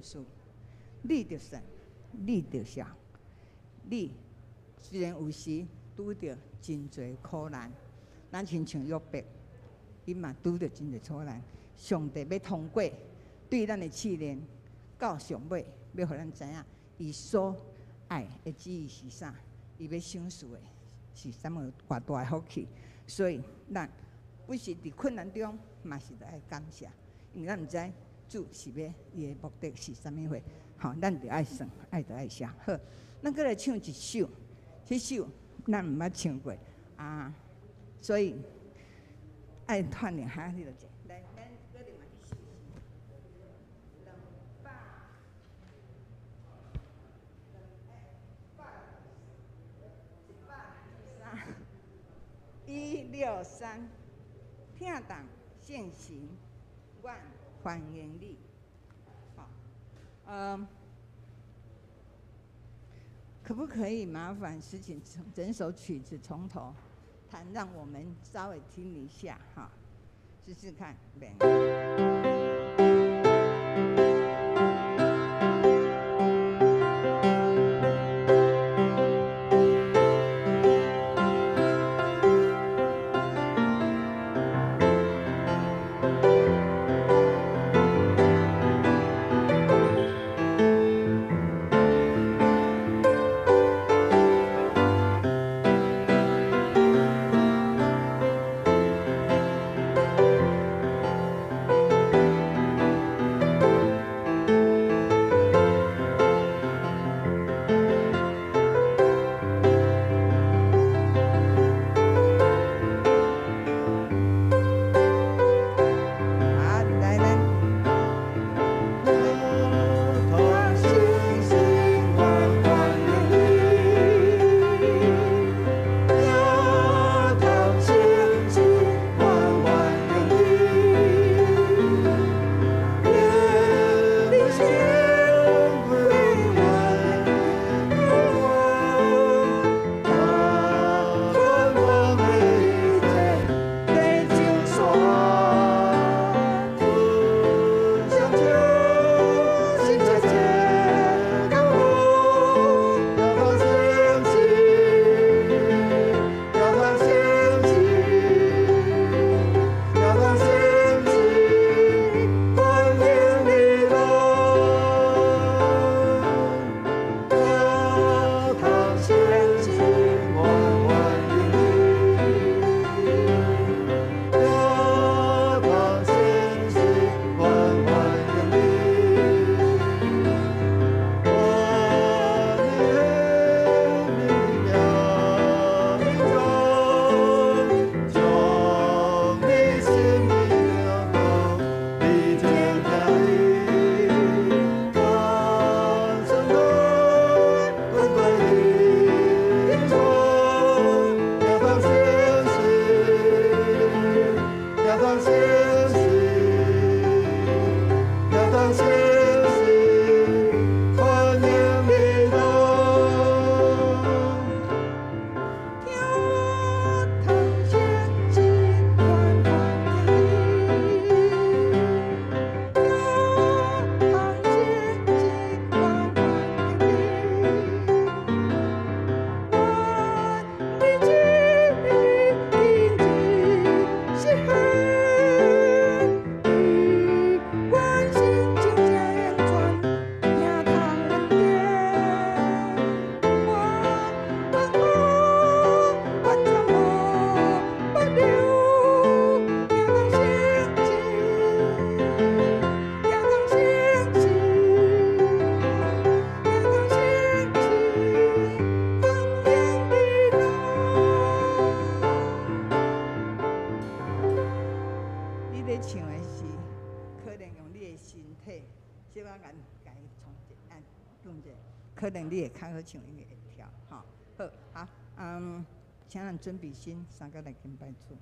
事，你著算，你著晓。你雖然有時拄著真濟苦難，咱親像約伯，伊嘛拄著真濟苦難。上帝欲通過對咱的試煉，到上尾欲予咱知影，伊所愛的旨意是啥，伊欲賞賜的是啥物偌大的福氣。所以咱不是佇困難中，嘛是著愛感謝，因為咱毋知主是欲伊的目的是啥物貨，吼，咱著愛算，愛著愛寫。好，咱閣來唱一首，這首咱毋捌唱過啊，所以愛鍛鍊下你就者。來，咱閣另外一首是兩百兩百163，163，疼痛聖神，阮歡迎你。好，可不可以麻煩詩琴整首曲子從頭彈，讓我們稍微聽一下哈，試試看。可能你會較好唱，因為會跳，吼。好，好，請咱準備心，三個來敬拜主。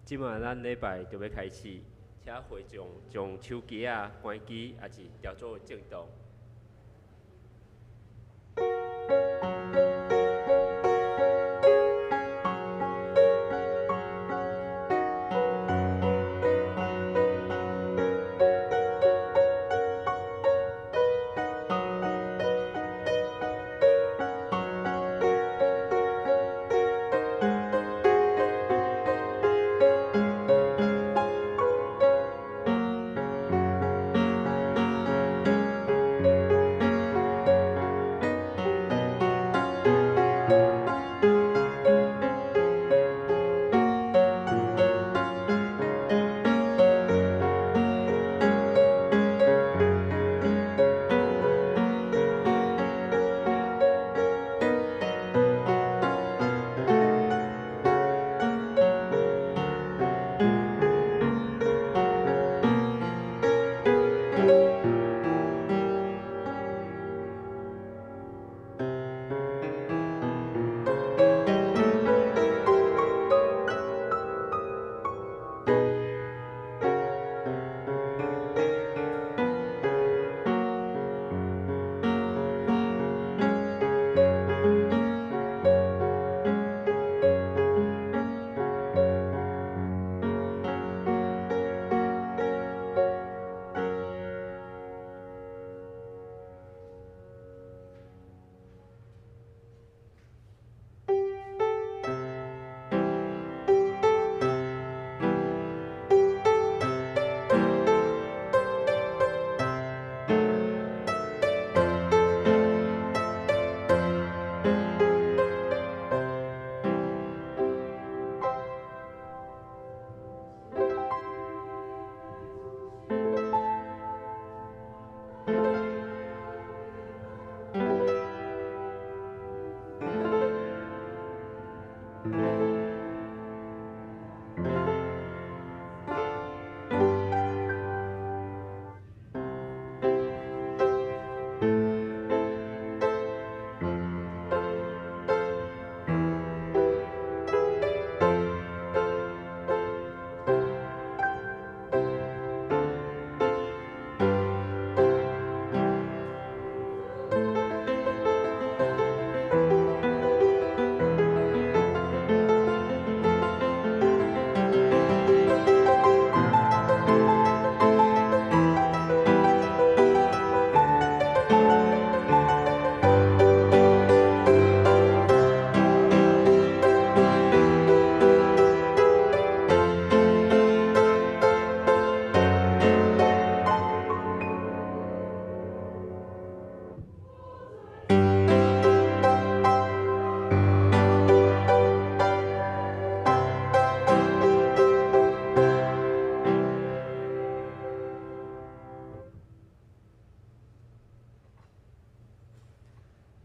這馬咱禮拜就欲開始，請會眾將手機仔關機，抑是調做靜動。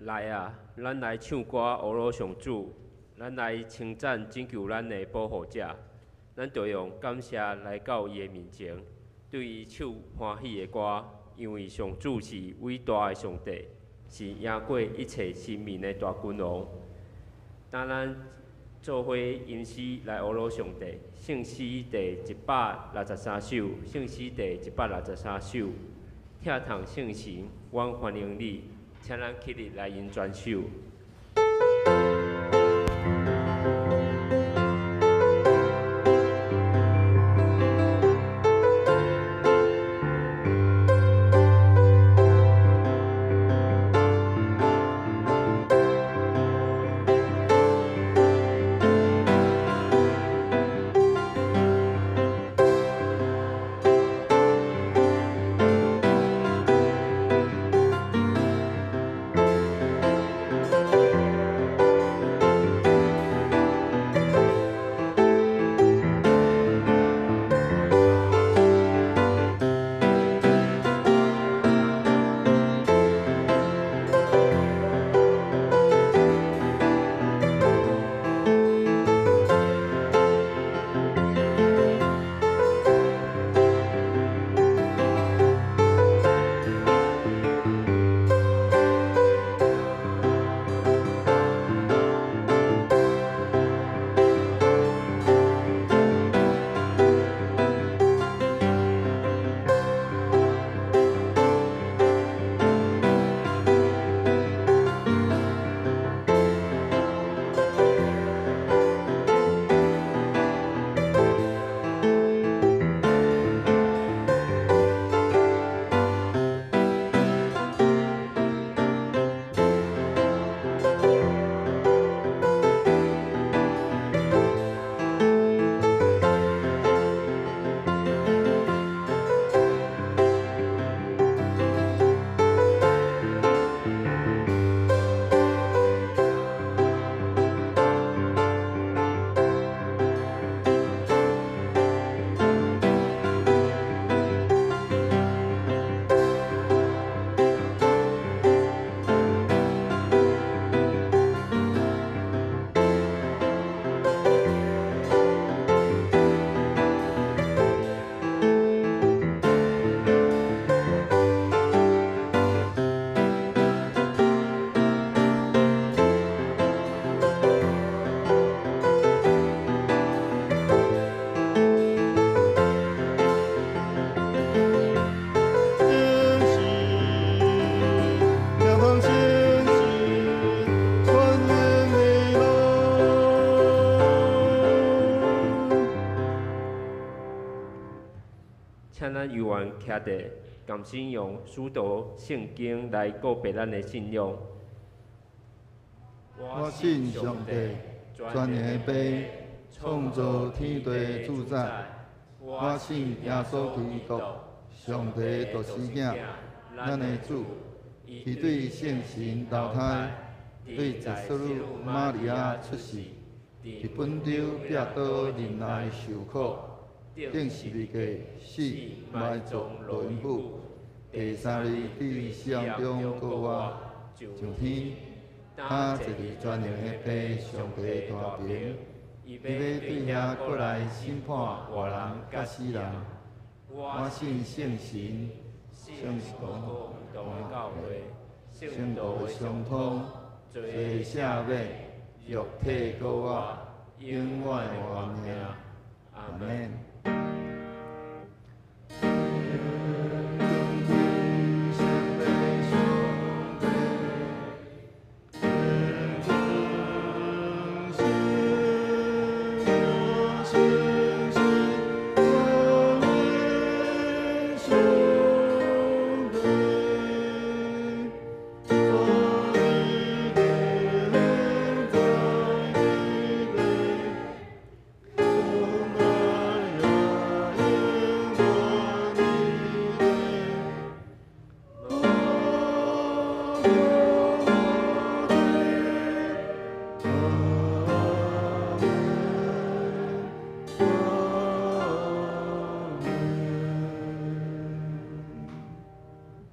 來啊，咱來唱歌，呵咾上主，咱來稱讚拯救咱的保護者。咱著用感謝來到伊的面前，對伊唱歡喜的歌，因為上主是偉大的上帝，是贏過一切神明的大君王。當咱做伙吟詩來呵咾上帝，聖詩第163首，聖詩第163首，疼痛聖神，阮歡迎你，請咱起立來吟全首。啊。咱猶原徛佇甘心用使徒聖經來告白咱的信仰。我信上帝，全能的父，創造天地主宰。我信耶穌基督，上帝獨生囝，咱的主。伊對聖神投胎，對濟淑女瑪利亞出世，佇本丟彼拉多忍耐受苦，釘十字架死埋葬落陰府，第三日佇死人中復活，上天，他坐佇全能的父上帝大爿，伊欲對遐閣來審判活人佮死人。我信聖神，聖徒同的教會，聖徒的相通，罪赦免，肉體復活，永遠的活命。阿門。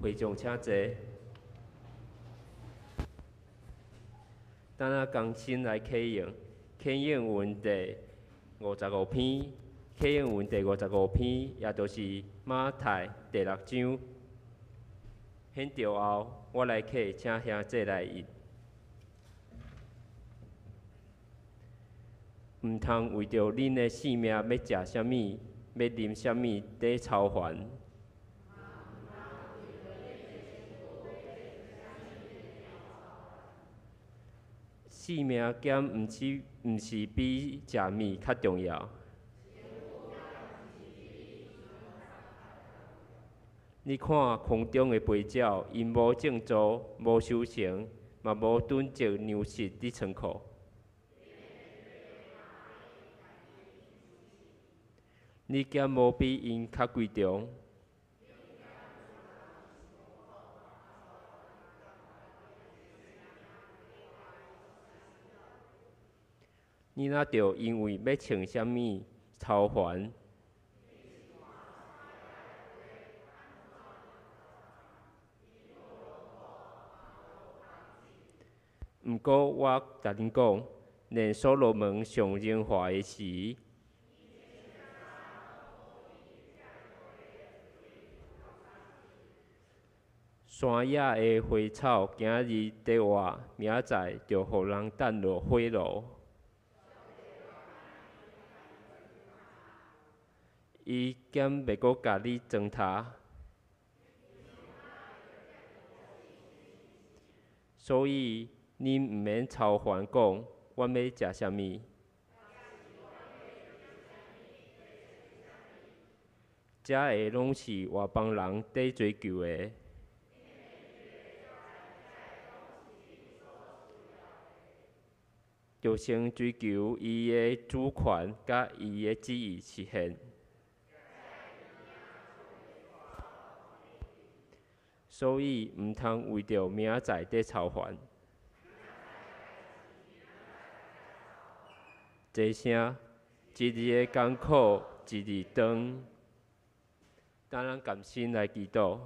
會眾請坐。等下共心來啟用，啟用文第五十五篇，啟用文第五十五篇，也就是馬太第六章。獻著後，我來啟，請兄弟來印。毋通為著恁的性命欲食啥物，欲啉啥物，佇操煩。性命敢毋是比食物較重要？你看空中的飛鳥，𪜶無種作，無收成，嘛無囤積糧食佇倉庫。你敢無比𪜶較貴重？你若著因為欲穿啥物操煩？毋過我共恁講，連所羅門上榮華的時，山野的花草今日佇活，明仔載就予人擲落火爐。伊敢袂閣共你裝頭？所以恁毋免操煩講，阮欲食啥物？這个攏是外邦人佇追求的。著先追求伊的主權佮伊的旨意實現。所以毋通為著明仔載佇操煩。這聲，一日的艱苦，一日當。等咱共心來祈禱。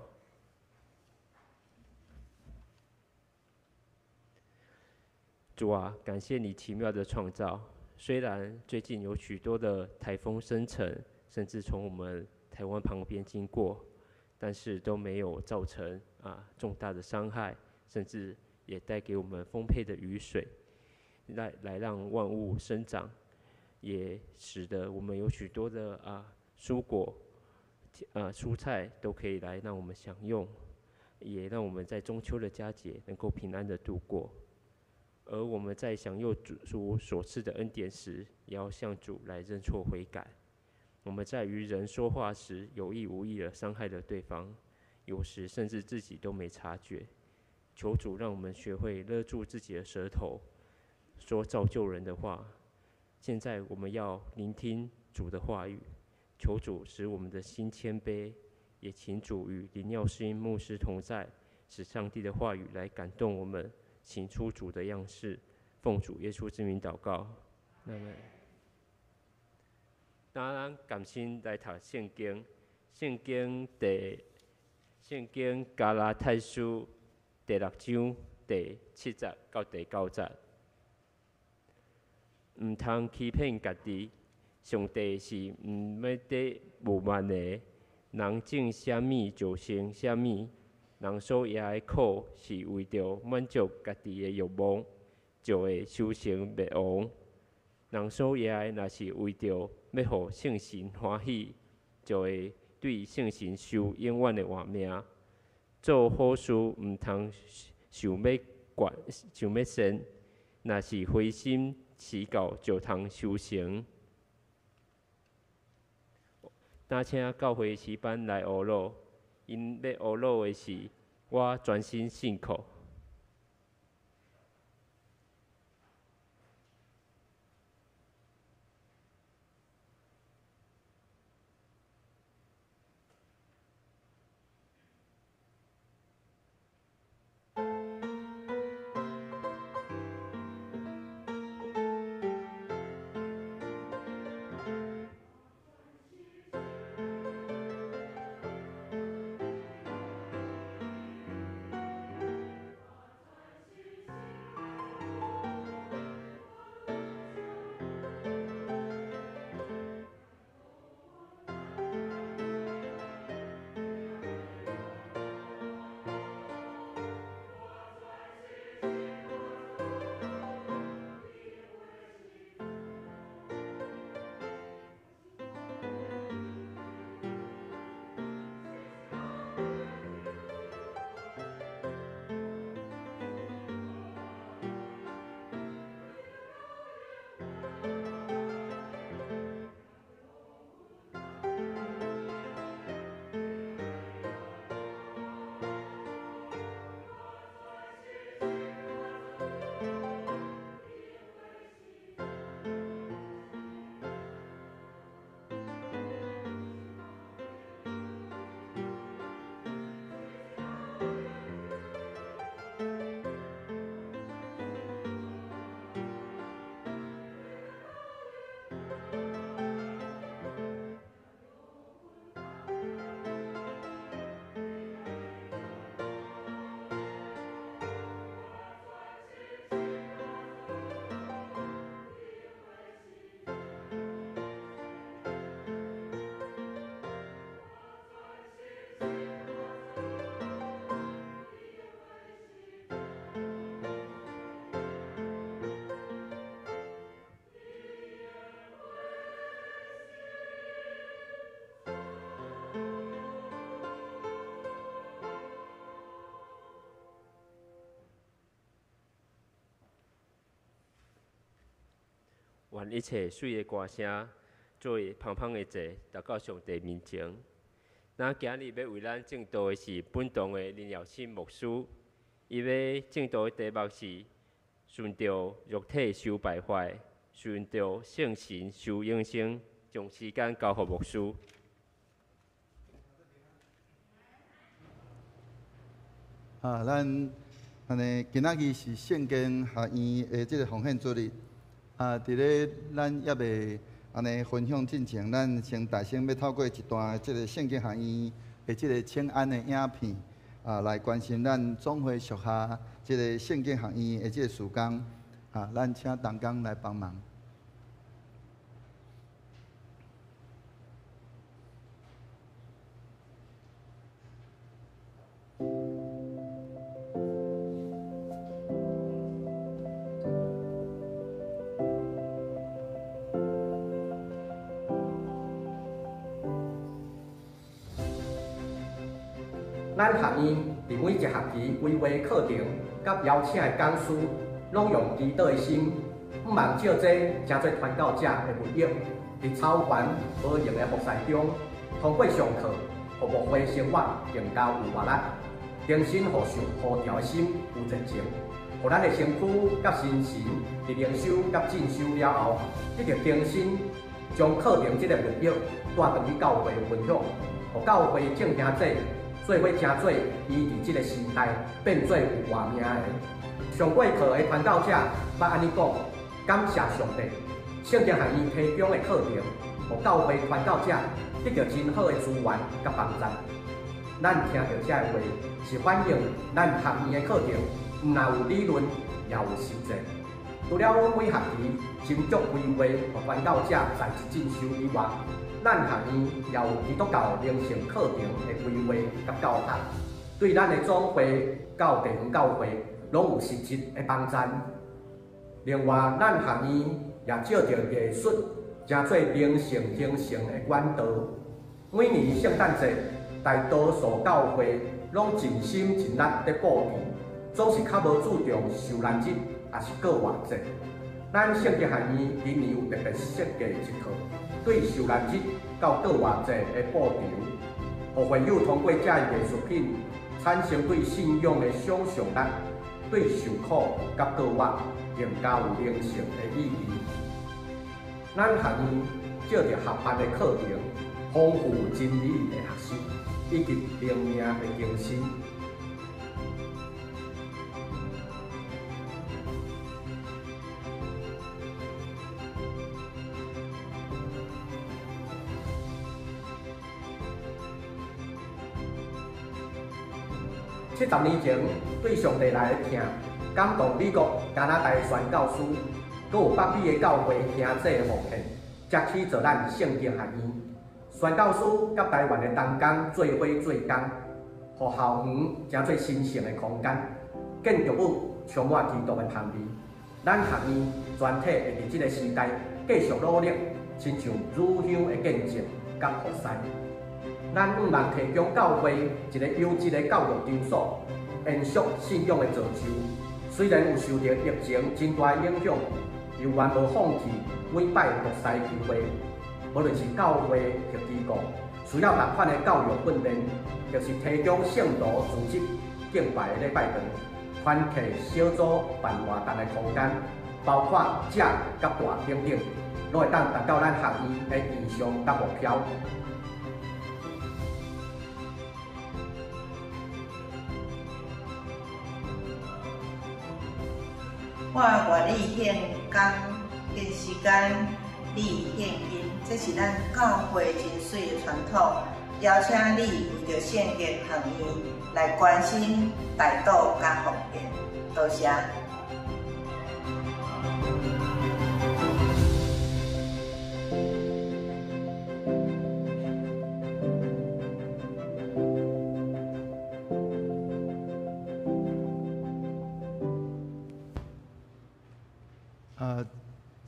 主啊，感謝你奇妙的創造。雖然最近有許多的颱風生成，甚至從我們台灣旁邊經過，但是都沒有造成重大的傷害，甚至也帶給我們豐沛的雨水，來讓萬物生長，也使得我們有許多的蔬果、蔬菜都可以來讓我們享用，也讓我們在中秋的佳節能夠平安的度過。而我們在享用主所賜的恩典時，也要向主來認錯悔改。我们在与人说话时，有意无意的伤害了对方，有时甚至自己都没察觉。求主让我们学会勒住自己的舌头，说造就人的话。现在我们要聆听主的话语，求主使我们的心谦卑，也请主与林耀星牧师同在，使上帝的话语来感动我们，行出主的样式。奉主耶稣之名祷告，阿们。当咱共心来读圣经，圣经加拉太书第六章第七节到第九节。毋通欺骗家己，上帝是毋欲得侮慢的。人种啥物就成啥物，人所业的苦是为著满足家己的欲望，就会收成灭亡。人所业的若是为著欲予圣神欢喜，就会对圣神受永远的活命。做好事毋通想欲管，想欲善，若是灰心祈祷，就通修成。若请教会诗班来学鲁，𪜶欲学鲁的是，我专心信靠。愿一切媠的歌声，做芳芳的祭，达到上帝面前。咱今日欲为咱证道的是本堂的林耀信牧师，伊欲证道的题目是：顺著肉体受败坏，顺著圣神受永生。将时间交予牧师。啊，咱按呢今仔日是圣经学院的这个奉献主日。啊，伫咧咱犹未按呢分享进前，咱先大声欲透过一段这个圣经学院的这个请安的影片，啊，来关心咱总会属下这个圣经学院的这个事工。啊，咱请同工来帮忙。咱学院伫每一学期规划课程，佮邀请的讲师，拢用祈祷的心，毋茫借这成做传教者的物业，伫超凡无用的服侍中，通过上课，予牧会生活更加有活力，重新予受呼召的心有热情，予咱的身躯佮心神伫灵修佮进修了后，得著更新，将课程这个目标带转去教会分享，予教会众兄弟做伙成做伊伫这个时代变做有活命的。上过课的传教者捌按呢讲：感谢上帝，圣经学院提供的课程，予教会传教者得著真好的资源佮帮助。咱听著这个话，是反映咱学院的课程，毋但有理论，也有实践。除了阮每学期斟酌规划，予传教者在职进修以外，咱学院也有基督教灵性课程的规划佮教学，对咱的总会到地方教会拢有实质的帮助。另外，咱学院也借著艺术，成做灵性形成的管道。每年圣诞节，大多数教会拢尽心尽力伫布置，总是较无注重受难日，抑是过活节。咱圣经学院今年有特别设计一套对受难日到过活节的布置，予会友通过这艺术品产生对信仰的想象力，对受苦佮过活更加有灵性的意义。咱学院借著合办的课程，丰富真理的学习以及灵命的更新。70年前，对上帝来的疼，感动美国、加拿大的宣教师，阁有北美的教会兄弟的奉献，才起造咱圣经学院。宣教师佮台湾的同工做伙做工，予校园成做神圣的空间，建筑物充满基督的香味。咱学院全体会伫这个时代继续努力，亲像乳香的见证佮服侍。咱向望提供教会一个优质的教育场所，延续信仰的造就。虽然有受著疫情真大的影响，犹原无放弃每摆服侍机会。无论是教会或机构，需要仝款的教育训练，或是提供圣徒组织敬拜的礼拜堂、团契小组办活动的空间，包括食佮住等等，拢会当达到咱学院的意向佮目标。我愿意献工，跟时间，你献金，这是咱教会真媠的传统。邀请你为著圣经学院来关心、代祷佮奉献，多谢。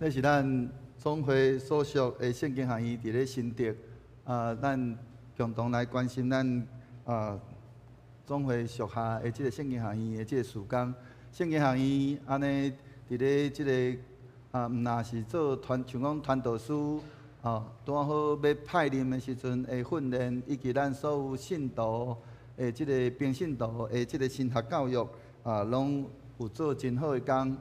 这是咱总会所属的圣经学院伫咧新竹，咱共同来关心咱总会属下的这个圣经学院的这个事工。圣经学院按呢伫咧这个毋若是做传，像讲传道师，拄好欲派任的时阵的训练，以及咱所有信徒的这个平信徒的这个神学教育，拢有做真好的工，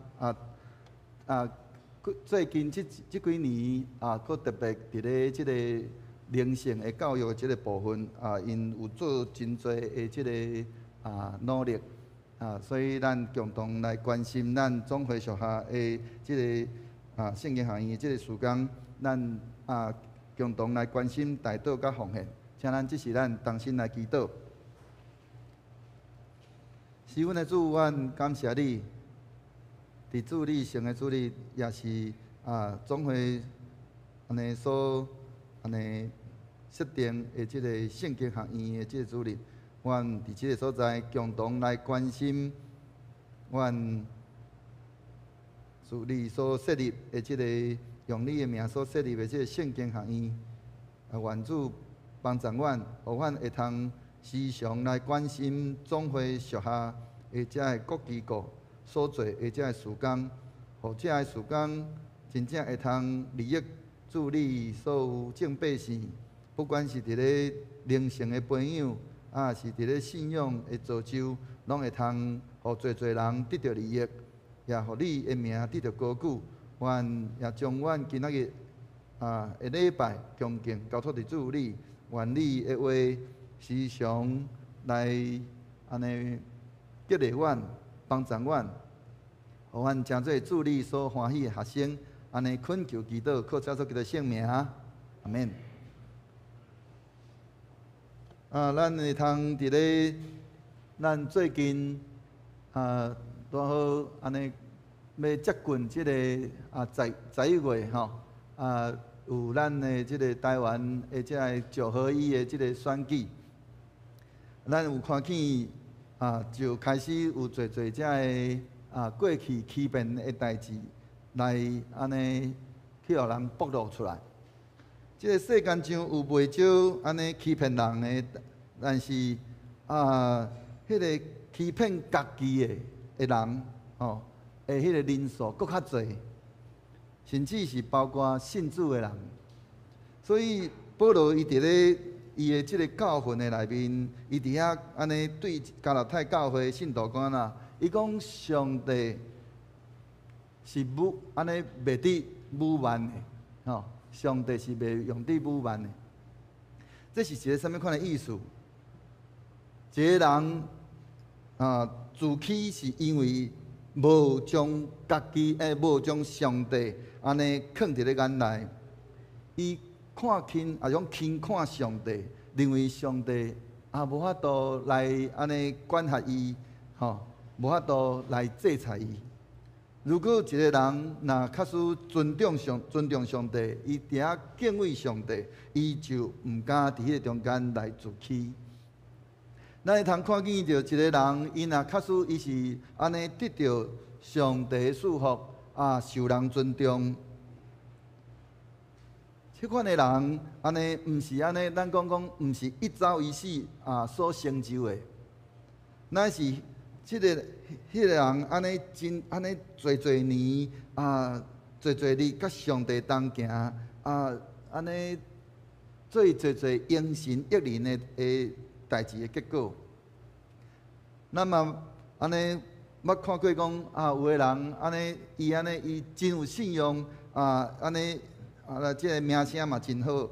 最近这几年阁特别伫咧这个灵性的教育的这个部分𪜶有做真济的这个努力所以咱共同来关心咱总会属下的这个圣经学院的这个事工，咱共同来关心代祷佮奉献，请咱这时咱同心来祈祷。是阮的主，阮感谢你。伫主日成的主日，也是总会按呢所按呢设定的这个圣经学院的这个主日，阮伫这个所在共同来关心阮主你所设立的这个用你的名所设立的这个圣经学院，愿主帮助阮，予阮会通时常来关心总会属下的这个各机构所做的这个事工，予这个事工真正会通利益主你所有眾百姓，不管是佇咧靈性的培養，抑是佇咧信仰的造就，攏會通予濟濟人得著利益，也予你的名得著高舉。願也將阮今仔日的禮拜恭敬交託佇主你，願你的話時常來按呢激勵阮、幫助阮，予阮成做主你所歡喜的學生。按呢懇求祈禱，靠主耶穌基督聖名，阿們。咱會通佇咧咱最近拄好按呢欲接近這个11月吼，有咱的這个台灣的這个九合一的這个選舉，咱有看見就開始有濟濟這个過去欺騙的代誌來按呢去予人暴露出來。這个世間上有袂少按呢欺騙人的，但是彼个欺騙家己的人吼，的彼个人數閣較濟，甚至是包括信主的人。所以保羅伊佇咧伊的這个教訓的內面，伊佇遐按呢對加拉太教會信徒講啦，伊講上帝是無按呢袂得侮慢的，吼，上帝是袂用得侮慢的。這是一个啥物款的意思？一個人自欺是因為無將家己，無將上帝按呢囥佇咧眼內，伊看輕，抑講輕看上帝，認為上帝無法度來按呢管轄伊，吼，無法度來制裁伊。如果一個人若確實尊重上帝，伊佇遐敬畏上帝，伊就毋敢佇彼个中間來自欺。咱會通看見著一個人，伊若確實伊是按呢得著上帝的祝福，受人尊重。這款的人，按呢毋是按呢，咱講講毋是一朝一夕所成就的，乃是這個人按呢真按呢濟濟年濟濟日佮上帝同行按呢做濟濟應神益人的代誌的結果。咱嘛按呢捌看過講有的人按呢伊按呢伊真有信仰按呢這个名聲嘛真好。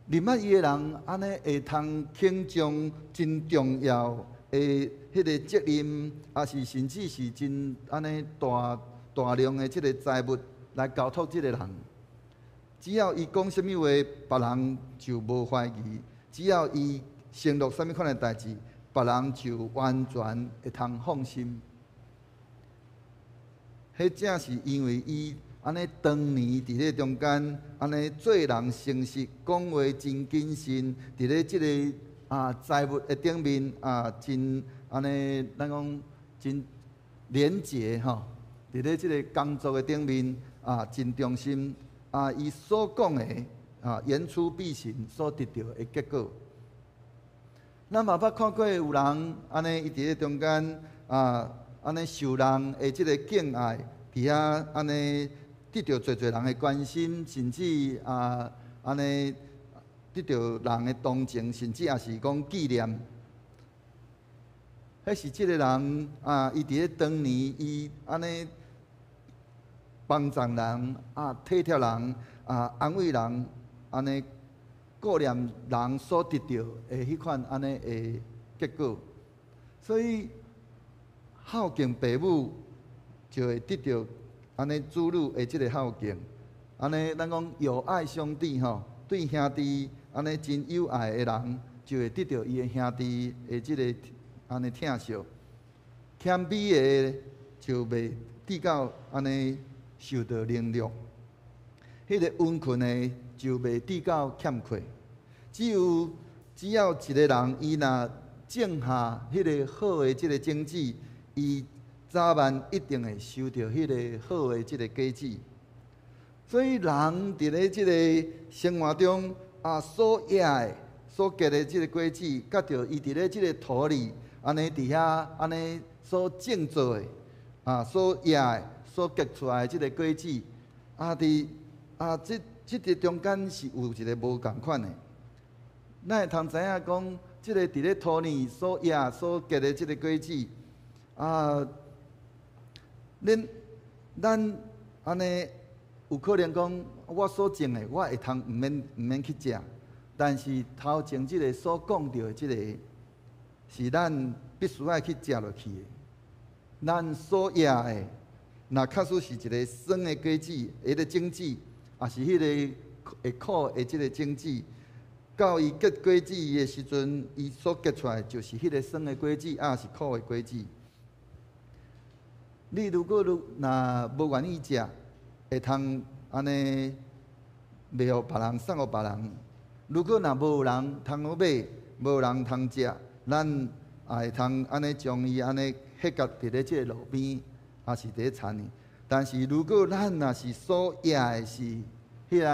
認捌伊的人按呢會通肯將真重要的彼个責任，抑是甚至是真按呢大大量的這个財物來交託這个人。只要伊講啥物話，別人就無懷疑；只要伊承諾啥物款的代誌，別人就完全會通放心。彼正是因為伊按呢長年佇咧中間，按呢做人誠實，講話真謹慎，佇咧這個財物的頂面真按呢，咱講真廉潔吼。佇咧這个工作的頂面真忠心伊所講的言出必行，所得著的結果。咱嘛捌看過有人按呢，伊佇咧中間按呢受人的這个敬愛，佇遐按呢得著濟濟人的關心，甚至按呢得著人的同情，甚至也是講紀念。彼是這个人伊佇咧當年，伊按呢幫助人體貼人安慰人，按呢顧念人所得著的彼款按呢的結果。所以孝敬父母，就會得著按呢子女的這个孝敬。按呢，咱講友愛兄弟吼，對兄弟按呢真友愛的人，就會得著伊的兄弟的這个按呢疼惜。謙卑的就袂至到按呢受到凌辱，彼个殷勤的就袂至到欠缺。只要一个人伊若種下彼个好的這个種子，伊早晚一定會收著彼个好的這个果子。所以人佇咧這个生活中所掖的、所結的這个果子，佮著伊佇咧這个土裡按呢佇遐按呢所種做的所掖的、所結出來的這个果子，佇啊，這個中間是有一個無仝款的。咱會通知影講，這個佇咧土呢所壓所結的這個果子，啊，咱按呢有可能講，我所種的，我會通毋免去食，但是頭前這個所講著的這個，是咱必須愛去食落去的。咱所壓的，若確實是一個酸的果子，彼個種子，抑是彼個會苦的這個種子，到伊結果子的時陣，伊所結出來就是彼個酸的果子，抑是苦的果子。你如果若無願意食，會通按呢賣予別人，送予別人。如果若無人通好買，無人通食，咱也會通按呢將伊按呢歇甲佇咧這個路邊，抑是佇咧田裡。但是如果咱若是所壓的是彼個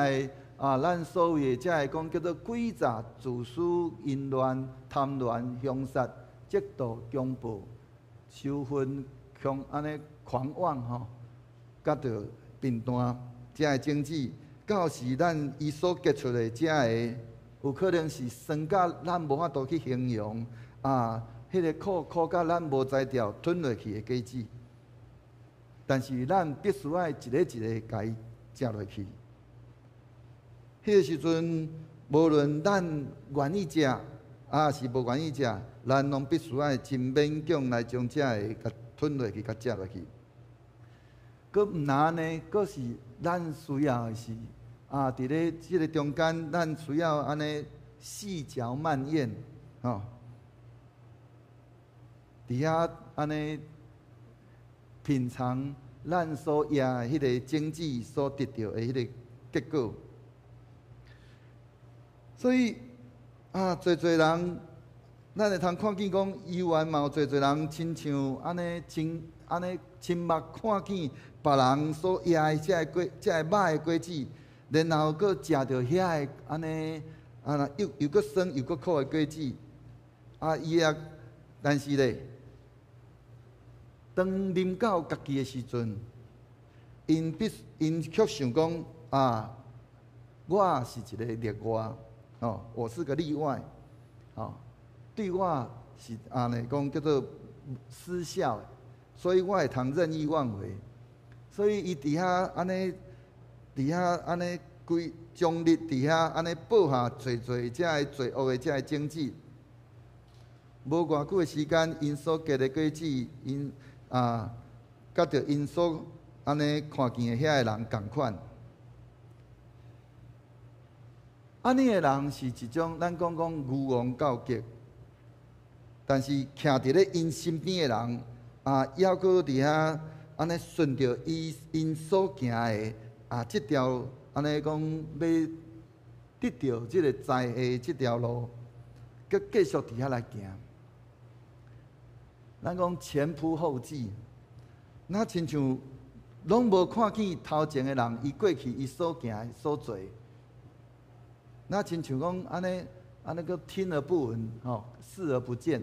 啊，咱所謂的這个講叫做詭詐、自私、淫亂、貪戀、兇殺、嫉妒、強暴、羞憤、強按呢狂妄吼，佮著貧惰，這个種子，到時咱伊所結出的這个，有可能是酸甲咱無法度去形容啊，彼個苦苦甲咱無才調吞落去的果子。但是咱必須愛一個一個共伊食落去。彼個時陣，無論咱願意食，抑是無願意食，咱攏必須愛真勉強來將這个共吞落去，共食落去。閣毋但按呢，閣是咱需要的是啊，佇咧這个中間，咱需要按呢細嚼慢嚥，吼。佇遐按呢品嘗咱所壓的彼个種子所得著的彼个結果。所以啊，濟濟人，咱會通看見講，猶原嘛有濟濟人親像按呢親按呢親目看見別人所壓的這个果，這个歹的果子，然後閣食著遐个按呢啊，又閣酸又閣苦的果子，啊，伊也，但是咧，當啉到家己的時陣，𪜶卻想講啊，我是一個例外，哦，我是個例外，哦，對我是按呢講叫做失效，所以我會通任意妄為，所以伊佇遐按呢，佇遐按呢規終日佇遐按呢播下濟濟這个罪惡的這个種子，無偌久的時間，𪜶所結的果子，𪜶啊，佮著𪜶所按呢看見的遐个人仝款。按呢的人是一種咱講講愚妄到極，但是徛佇咧𪜶身邊的人啊，猶閣佇遐按呢順著伊𪜶所行的啊，這條按呢講欲得著這个災的這條路，閣繼續佇遐來行。咱講前仆後繼，若親像攏無看見頭前的人，伊過去伊所行所做，若親像講按呢按呢閣聽而不聞，吼，視而不見。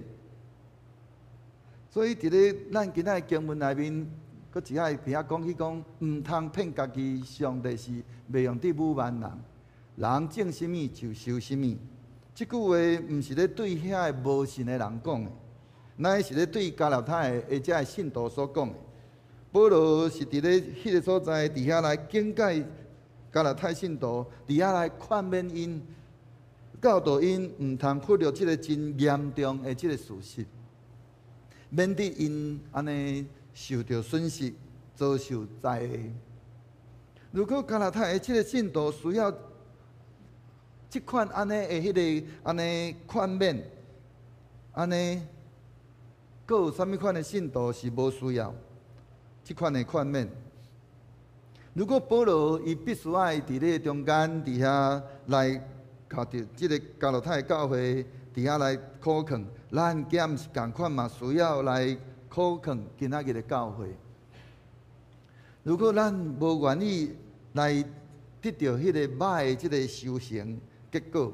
所以佇咧咱今仔的經文內面，閣一下佇遐講起講，毋通騙家己，上帝是袂用得侮慢人，人種啥物就收啥物。這句話毋是咧對遐个無信的人講的，乃是咧對加拉太的這个信徒所講的。保羅是佇咧彼个所在，佇遐來警戒加拉太信徒，佇遐來勸勉𪜶，教導𪜶毋通忽略這个真嚴重的這个事實，免得𪜶按呢受著損失，遭受災禍。如果加拉太的這个信徒需要這款按呢的彼个按呢勸勉，按呢，閣有啥物款的信徒是無需要這款的勸勉？如果保羅伊必須愛佇咧中間佇遐來共著這个加拉太教會佇遐來苦勸，咱敢毋是仝款嘛需要來苦勸今仔日的教會？如果咱無願意來得著彼個歹的這个收成結果，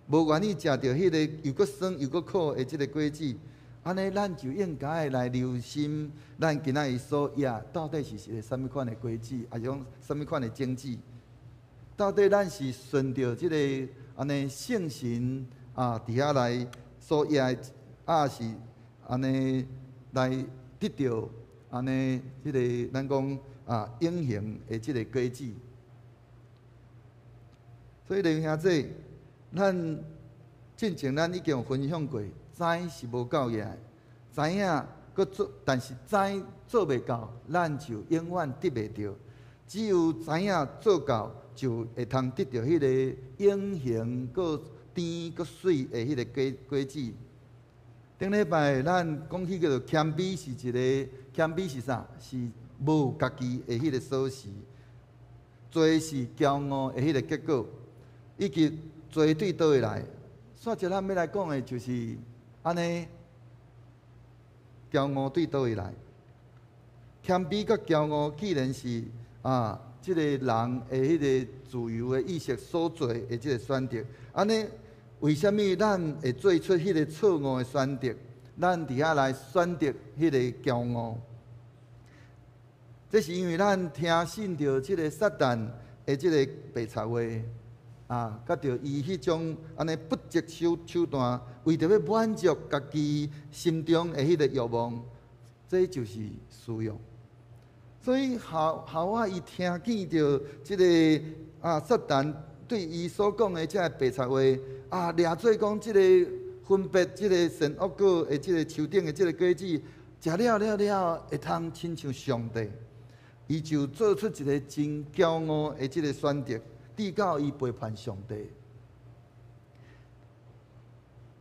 無願意食著彼个又閣酸又閣苦的這个果子，按呢，咱就應該來留心，咱今仔日所食到底是一个啥物款的果子，抑是講啥物款的種子。到底咱是順著這个按呢聖神啊，佇遐來所掖的，抑是按呢來得著按呢這个咱講啊永恆的這个果子？所以弟兄姊，咱進前咱已經有分享過，知是無夠額，知影閣做，但是知做袂到，咱就永遠得袂著。只有知影做到，就會通得著彼个永恆閣甜閣媠的彼个果子。頂禮拜咱講起叫做謙卑是一個謙卑是啥？是無家己的彼个鎖匙，罪是驕傲的彼个結果，以及罪對佗位來。煞一咱欲來講的就是按呢，驕傲對佗位來？謙卑佮驕傲，既然是啊，這个人的彼个自由的意識所做的這个選擇，按呢，為啥物咱會做出彼个錯誤的選擇？咱佇遐來選擇彼个驕傲，這是因為咱聽信著這个撒旦的這个白賊話，啊，佮著伊彼種按呢不擇手段，為著欲滿足家己心中的彼个欲望，這就是私欲。所以夏娃伊聽見著這个啊撒旦對伊所講的這个白賊話，啊，掠做講這个分別這个善惡果的這个樹頂的這个果子，食了了了會通親像上帝，伊就做出一个真驕傲的這个選擇，直到伊背叛上帝。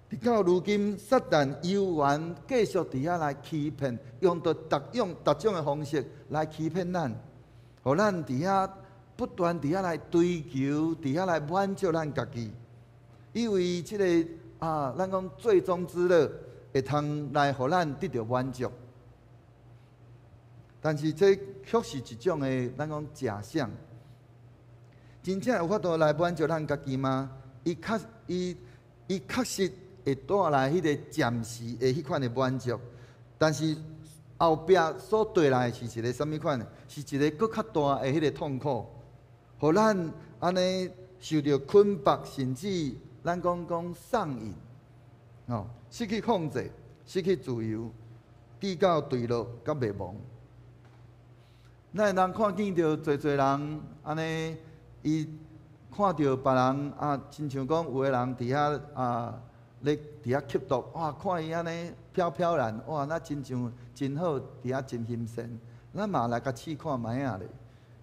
直到如今，撒旦猶原繼續佇遐來欺騙，用著逐種逐種的方式來欺騙咱，予咱佇遐不斷佇遐來追求，佇遐來滿足咱家己，以為這个啊，咱講罪中之樂會通來予咱得著滿足。但是這卻是一種的，咱講假象。真正有法度來滿足咱家己嗎？伊確實會帶來彼個暫時的彼款的滿足，但是後壁所帶來的是一個啥物款的？是一个閣較大的彼个痛苦，予咱按呢受著捆縛，甚至咱講講上癮，哦，失去控制，失去自由，直到墜落佮滅亡。咱會當看見著濟濟人按呢，伊看著別人啊，親像講有的人佇遐啊，咧佇遐吸毒，哇！看伊按呢飄飄然，哇！那親像真好，佇遐真欣羨。咱嘛來共試看覓仔咧，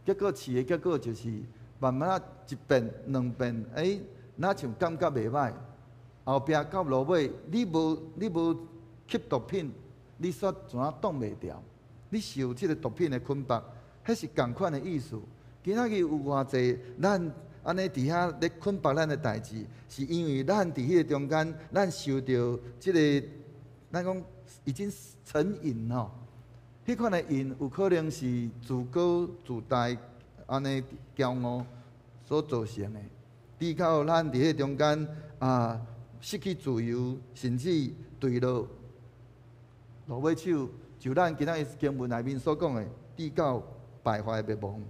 結果試的結果就是慢慢仔一遍兩遍，欸，若像感覺袂䆀。後壁到落尾，你無吸毒品，你煞怎啊擋袂牢？你受這个毒品的捆綁，彼是仝款的意思。今仔日有偌濟咱按呢佇遐咧捆綁咱的代誌，是因為咱佇彼个中間，咱受著這个，咱講已經成癮吼。彼款的癮有可能是自高自大，按呢驕傲所造成的。直到咱佇彼个中間啊，失去自由，甚至墜落落尾手，就咱今仔日經文內面所講的，直到敗壞滅亡。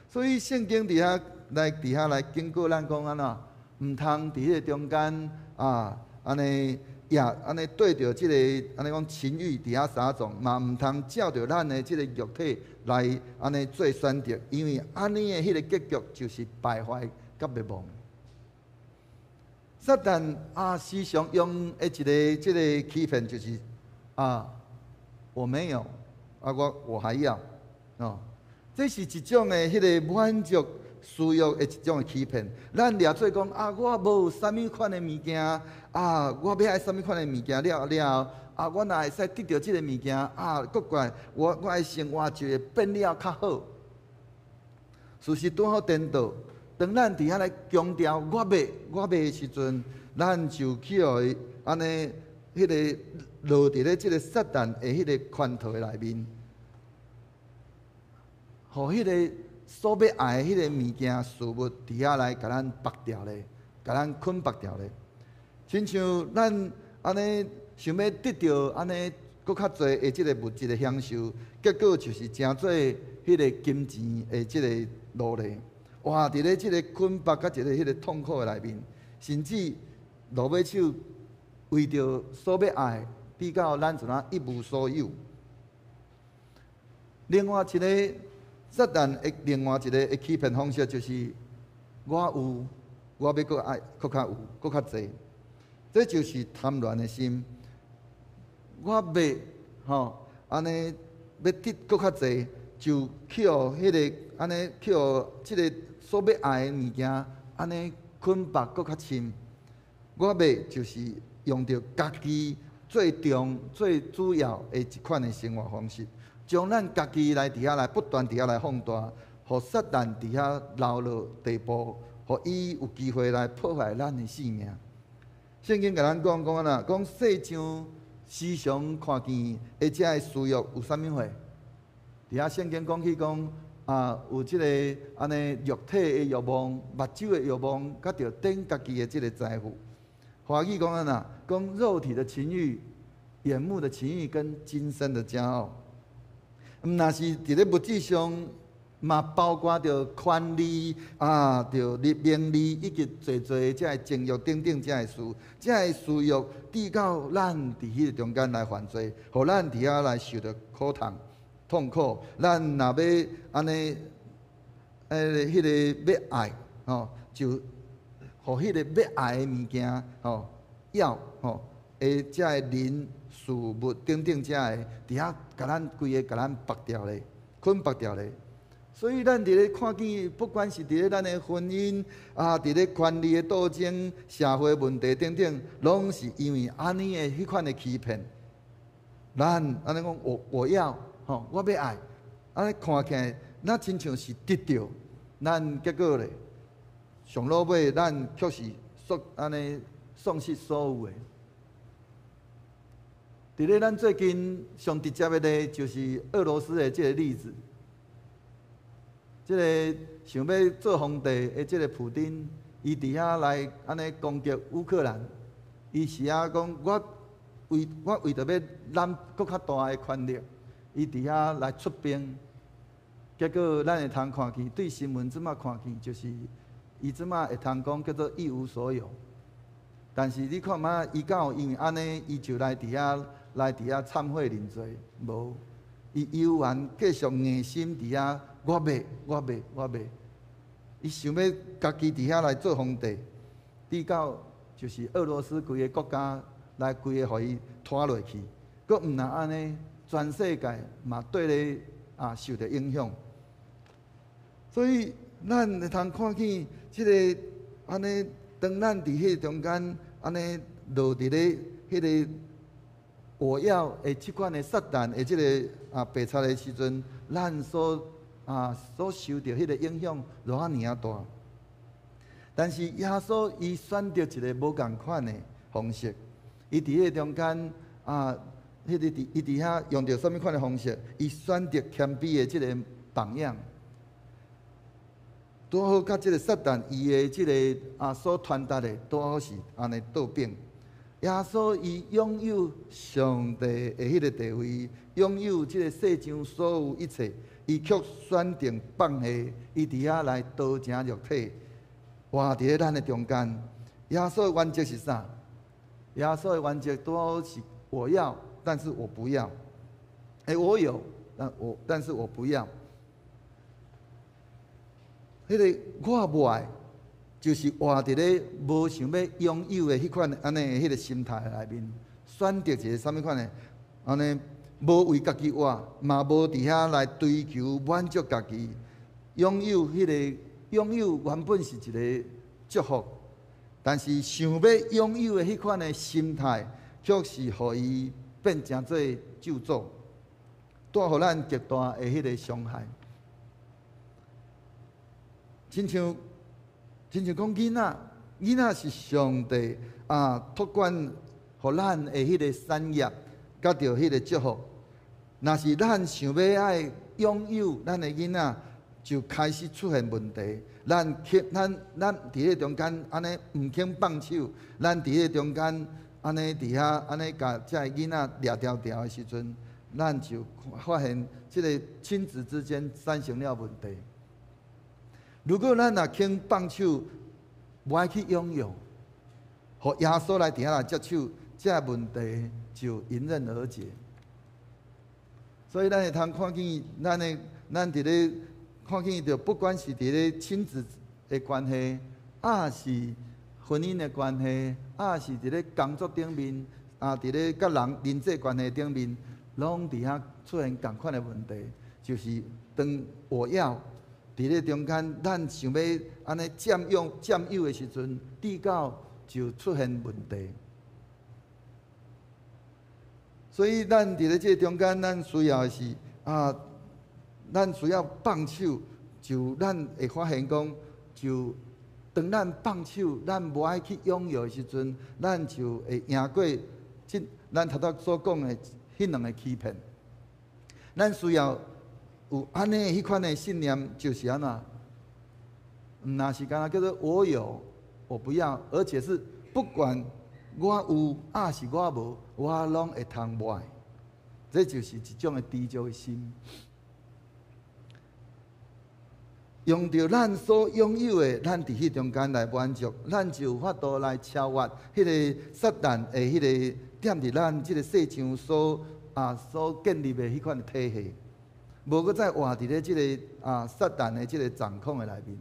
所以聖經佇遐來警告咱講按怎，毋通佇彼个中間啊，按呢也按呢對著這个按呢講情欲佇遐撒縱，嘛毋通照著咱的這个肉體來按呢做選擇，因為按呢的彼个結局就是敗壞佮滅亡。撒旦啊，時常用的一个這个欺騙就是啊，我沒有啊，我還要哦，這是一種的彼个滿足私欲的一種的欺騙。咱掠做講啊，我無啥物款的物件啊，我欲愛啥物款的物件了了啊，我若會使得著這个物件啊，閣過我的生活就會變了較好。事實拄好顛倒，當咱佇遐來強調我欲我欲的時陣，咱就去予伊按呢彼个落佇咧這个撒旦的彼个圈套的內面，予彼个所欲愛的彼个物件事物佇遐來共咱縛牢咧，共咱捆縛牢咧。親像咱按呢想欲得著按呢閣較濟的這个物質的享受，結果就是成做彼个金錢的這个奴隸。活佇咧這个捆縛佮一个彼个痛苦的內面，甚至落尾手為著所欲愛，比較咱怎啊一無所有。另外一个撒旦的另外一个的欺騙方式就是，我有，我欲閣愛，閣較有，閣較濟，這就是貪戀的心。我欲吼，按呢欲得閣較濟，就去予彼个按呢去予這个所欲愛的物件，按呢捆縛閣較深。我欲就是用著家己最重、最主要的一款的生活方式，將咱家己來佇遐來不斷佇遐來放大，予撒旦佇遐流落地步，予伊有機會來破壞咱的性命。聖經共咱講講按怎，講世上時常看見的這个私欲有啥物貨？佇遐聖經講起講啊，有這个按呢肉體的欲望、目睭的欲望，佮著等家己的這个財富。華語講按怎？講肉體的情欲、眼目的情欲跟今生的驕傲。毋若是佇咧物質上，嘛包括著權利啊，著名利以及濟濟這个情欲等等這个事，這个私欲直到咱佇彼个中間來犯罪，予咱佇遐來受著苦痛、痛苦。咱若欲按呢，彼个欲愛吼，就予彼个欲愛的物件吼，要吼，的這个人事物等等這个，佇遐共咱規个共咱縛牢咧，捆縛牢咧。所以咱佇咧看見，不管是佇咧咱的婚姻啊，佇咧權力的鬥爭、社會問題等等，攏是因為按呢的彼款的欺騙。咱按呢講，我要吼，我欲愛，按呢看起來，若親像是得著，咱結果咧，上落尾咱卻是喪按呢喪失所有的。佇咧咱最近上直接的例，就是俄羅斯的這个例子。這个想欲做皇帝的這个普丁，伊佇遐來按呢攻擊烏克蘭，伊是啊講我為著欲攬閣較大的權力，伊佇遐來出兵。結果咱會通看見，對新聞這馬看見，就是伊這馬會通講叫做一無所有。但是你看覓，伊敢有因為按呢，伊就來佇遐懺悔認罪？無，伊猶原繼續硬心佇遐。我欲，我欲，我欲。伊想欲家己佇遐來做皇帝，直到就是俄羅斯規个國家來規个予伊拖落去，閣毋若按呢，全世界嘛綴咧啊受著影響。所以咱會通看見這个按呢，當咱佇彼个中間按呢落佇咧彼个我要的這款的撒旦的這个啊白賊的時陣，咱所受著彼个影響偌爾仔大。但是耶穌伊選擇一个無仝款的方式，伊佇彼个中間啊，彼个佇伊佇遐用著啥物款的方式？伊選擇謙卑的這个榜樣，拄好佮這个撒旦伊的這个啊所傳達的，拄好是按呢倒反。耶穌伊擁有上帝的彼个地位，擁有這个世上所有一切，伊卻選定放下，伊佇遐來道成肉體，活佇咧咱的中間。耶穌的原則是啥？耶穌的原則拄好是我要，但是我不要。欸，我有，但是我不要。彼个我無愛，就是活佇咧無想欲擁有的彼款按呢彼个心態內面，選擇一个啥物款的，按呢無為家己活，嘛無佇遐來追求滿足家己，擁有彼个擁有原本是一个祝福，但是想欲擁有的彼款的心態，卻是予伊變成做咒詛，帶予咱極大的彼个傷害。親像講囡仔，囡仔是上帝啊託管予咱的彼個產業，佮著彼個祝福。若是咱想欲愛擁有咱的囡仔，就開始出現問題。咱佇彼個中間按呢毋肯放手，咱佇彼個中間按呢佇遐按呢共這个囡仔掠牢牢的時陣，咱就發現這个親子之間產生了問題。如果咱若肯放手，無愛去擁有，予耶穌來佇遐來接手，這個問題就迎刃而解。所以咱會通看見，咱佇咧看見著，不管是佇咧親子的關係，抑是婚姻的關係，抑是佇咧工作頂面，佇咧佮人人際關係頂面，攏佇遐出現仝款的問題，就是當我要佇咧中間，咱想欲按呢佔有的時陣，直到就出現問題。所以咱佇咧這個中間，咱需要的是啊，咱需要放手，就咱會發現講，就當咱放手，咱無愛去擁有的時陣，咱就會贏過這咱頭拄所講的彼兩个欺騙。咱需要有按呢彼款的信念，就是按怎？毋若是干焦叫做我有，我不要，而且是不管我有抑是我無，我攏會通無愛。這就是一種的知足的心。用著咱所擁有的，咱佇彼中間來滿足，咱就有法度來超越彼个撒旦的彼个踮佇咱這个世上所建立的彼款的體系，無閣再活佇咧這个撒旦的這个掌控的內面。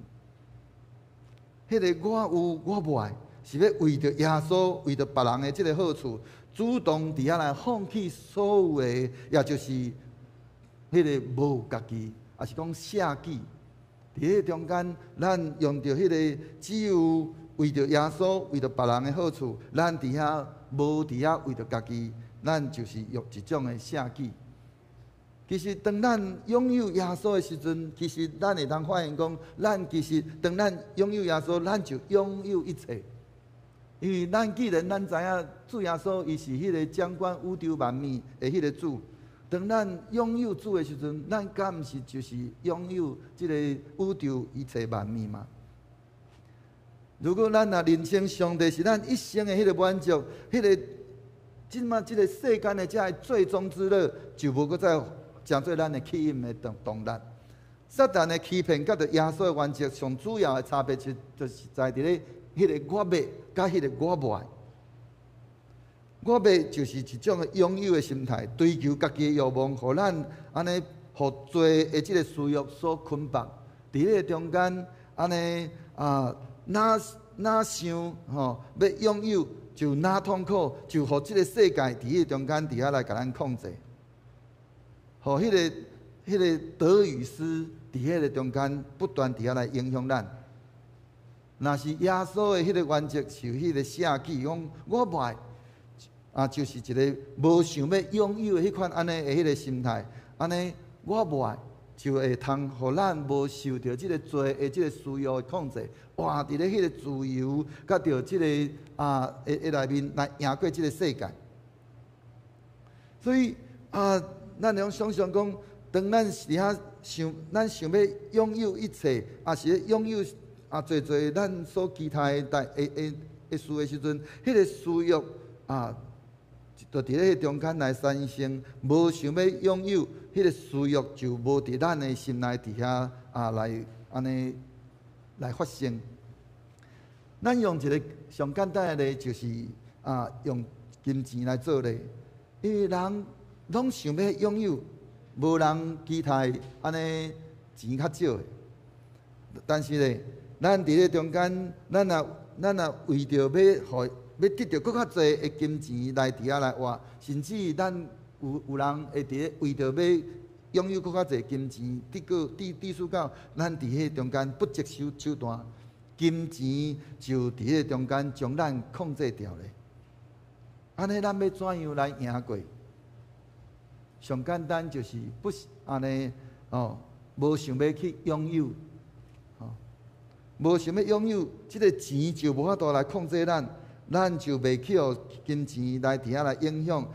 彼个我有我無愛，是欲為著耶穌，為著別人的這个好處，主動佇遐來放棄所有的，也就是彼个無家己，抑是講捨己。佇彼个中間，咱用著彼个只有為著耶穌，為著別人的好處，咱佇遐無佇遐為著家己，咱就是用一種的捨己。其實，當咱擁有耶穌的時陣，其實咱會通發現講，咱其實當咱擁有耶穌，咱就擁有一切。因為咱既然咱知影主耶穌伊是彼个掌管宇宙萬物的彼个主，當咱擁有主的時陣，咱敢毋是就是擁有這个宇宙一切萬物嗎？如果咱若認清上帝是咱一生的彼个滿足，彼个這馬這个世間的這个最終之樂，就無閣再成做咱的吸引的動力。撒旦的欺騙佮著耶穌的原則，上主要的差別就是在佇咧彼个我欲佮彼个我無愛。我欲就是一種擁有的心態，追求家己的欲望，予咱按呢，予罪的這个私欲所捆綁。佇彼个中間，按呢啊，若若想吼欲擁有，就若痛苦，就予這个世界佇彼个中間佇遐來共咱控制，予彼个得與失佇彼个中間不斷佇遐來影響咱。若是耶穌的彼个原則是彼个捨己，講我無愛。就是一个無想欲擁有的彼款按呢的彼个心態，按呢我無愛，就會通予咱無受著這个罪的這个私欲的控制，活佇咧彼个自由，佮著這个的內面來贏過這个世界。所以啊，咱會用想像講，當咱佇遐想，咱想欲擁有一切，抑是擁有濟濟咱所期待的的事的時陣，彼个私欲啊，就佇咧彼中間來產生，無想欲擁有，彼个私欲就無佇咱的心內佇遐來按呢來發生。咱用一个上簡單的例，就是用金錢來做例，因為人攏想欲擁有，無人期待按呢錢較少的。但是咧，咱佇咧中間，咱若為著欲予欲得著閣較濟的金錢來佇遐來活，甚至咱有人會佇咧為著欲擁有閣較濟金錢，得過致使到咱佇彼中間不擇手段，金錢就佇彼中間將咱控制牢咧。按呢，咱欲怎樣來贏過？上簡單就是不是按呢哦，無想欲去擁有，哦，無想欲擁有，這个錢就無法度來控制咱。咱就袂去予金錢來佇遐來影響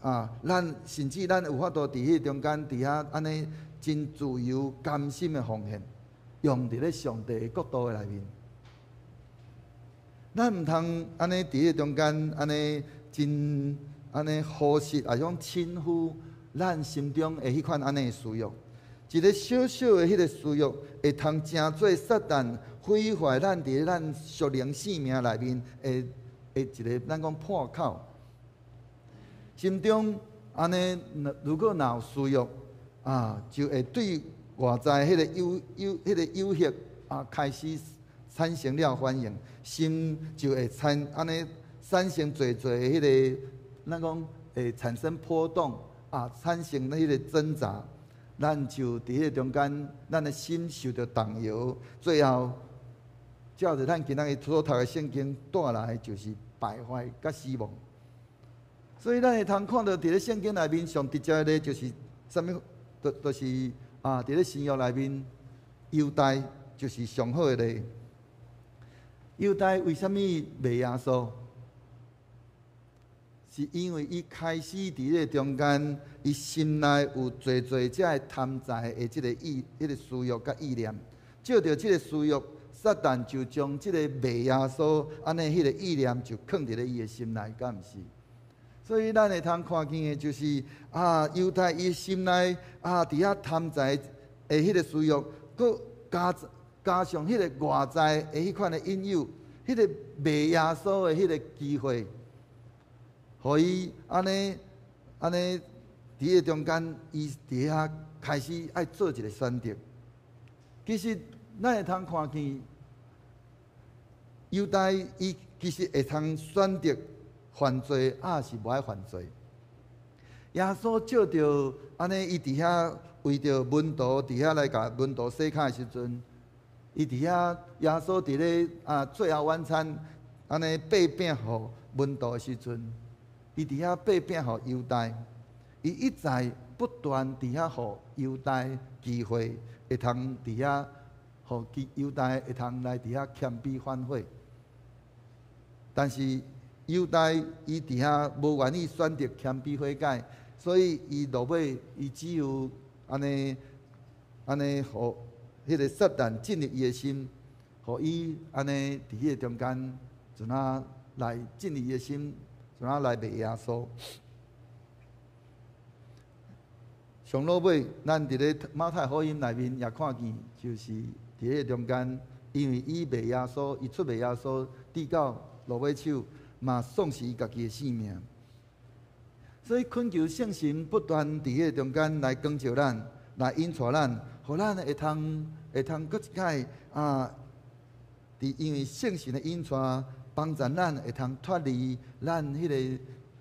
啊！咱甚至咱有法度佇彼中間佇遐按呢真自由甘心的奉獻，用佇咧上帝的國度的內面。咱毋通按呢佇彼中間按呢真按呢忽視，抑是講輕忽咱心中的彼款按呢的私欲。一个小小的彼个私欲，會通成做撒旦毀壞咱佇咱屬靈性命內面的的一个咱講破口。心中按呢，如果若有私欲啊，就會對外在彼個誘誘彼個誘惑啊，開始產生了反應，心就會產按呢產生濟濟彼個，咱講會產生波動啊，產生彼個掙扎。咱就佇彼個中間，咱的心受著動搖，最後照著咱今仔日所讀的聖經帶來就是敗壞佮死亡。所以咱會通看著佇咧聖經內面上直接的就是啥物？就是啊，佇咧新約內面，猶大就是上好的例。猶大為啥物賣耶穌？是因為伊開始佇咧中間，伊心內有濟濟這个貪財的這个意、彼個私欲佮意念，藉著這个私欲，撒旦就將這個賣耶穌按呢彼個意念就囥佇咧伊的心內，敢毋是？所以咱會通看見的就是啊，猶大伊心內啊，佇遐貪財的彼個私欲，閣加加上彼個外在的彼款的引誘，彼個賣耶穌的彼個機會。予伊按呢按呢，佇个中間，伊佇遐開始愛做一個選擇。其實，咱會通看見，猶大伊其實會通選擇犯罪，抑是無愛犯罪。耶穌藉著按呢，伊佇遐為著門徒佇遐來共門徒洗跤的時陣，伊佇遐耶穌佇咧啊最後晚餐按呢擘餅予門徒的時陣。伊佇遐擘餅予猶大，伊一再不斷佇遐予猶大機會，會通佇遐予猶大會通來佇遐謙卑反悔。但是猶大伊佇遐無願意選擇謙卑悔改，所以伊落尾伊只有按呢按呢，予彼個撒旦進入伊的心，予伊按呢佇彼個中間，怎啊來進入伊的心。怎啊來賣耶穌？上落尾，咱佇咧馬太福音內面也看見，就是佇彼個中間，因為伊賣耶穌，伊出賣耶穌，直到落尾手，嘛喪失伊家己的性命。所以懇求聖神不斷佇彼個中間來光照咱，來引帶咱，予咱會通會通閣一擺啊！佇因為聖神的引帶。幫助咱會通脫離咱彼个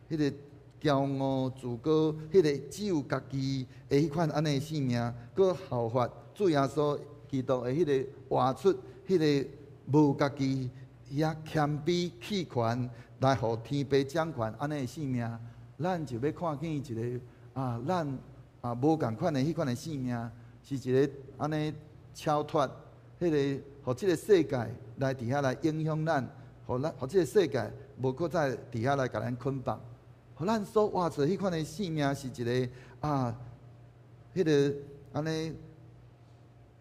彼个驕傲自高，彼个只有家己的彼款按呢性命，閣效法主耶穌基督的彼个活出彼个無家己，遐謙卑棄權來予天父掌權按呢的性命，咱就欲看見一个啊，咱啊無仝款的彼款的性命，是一个按呢超脫彼个，予這个世界來佇遐來影響咱。予咱，予這个世界無閣再佇遐來共咱捆綁，予咱所活出彼款的性命是一个啊，彼个按呢，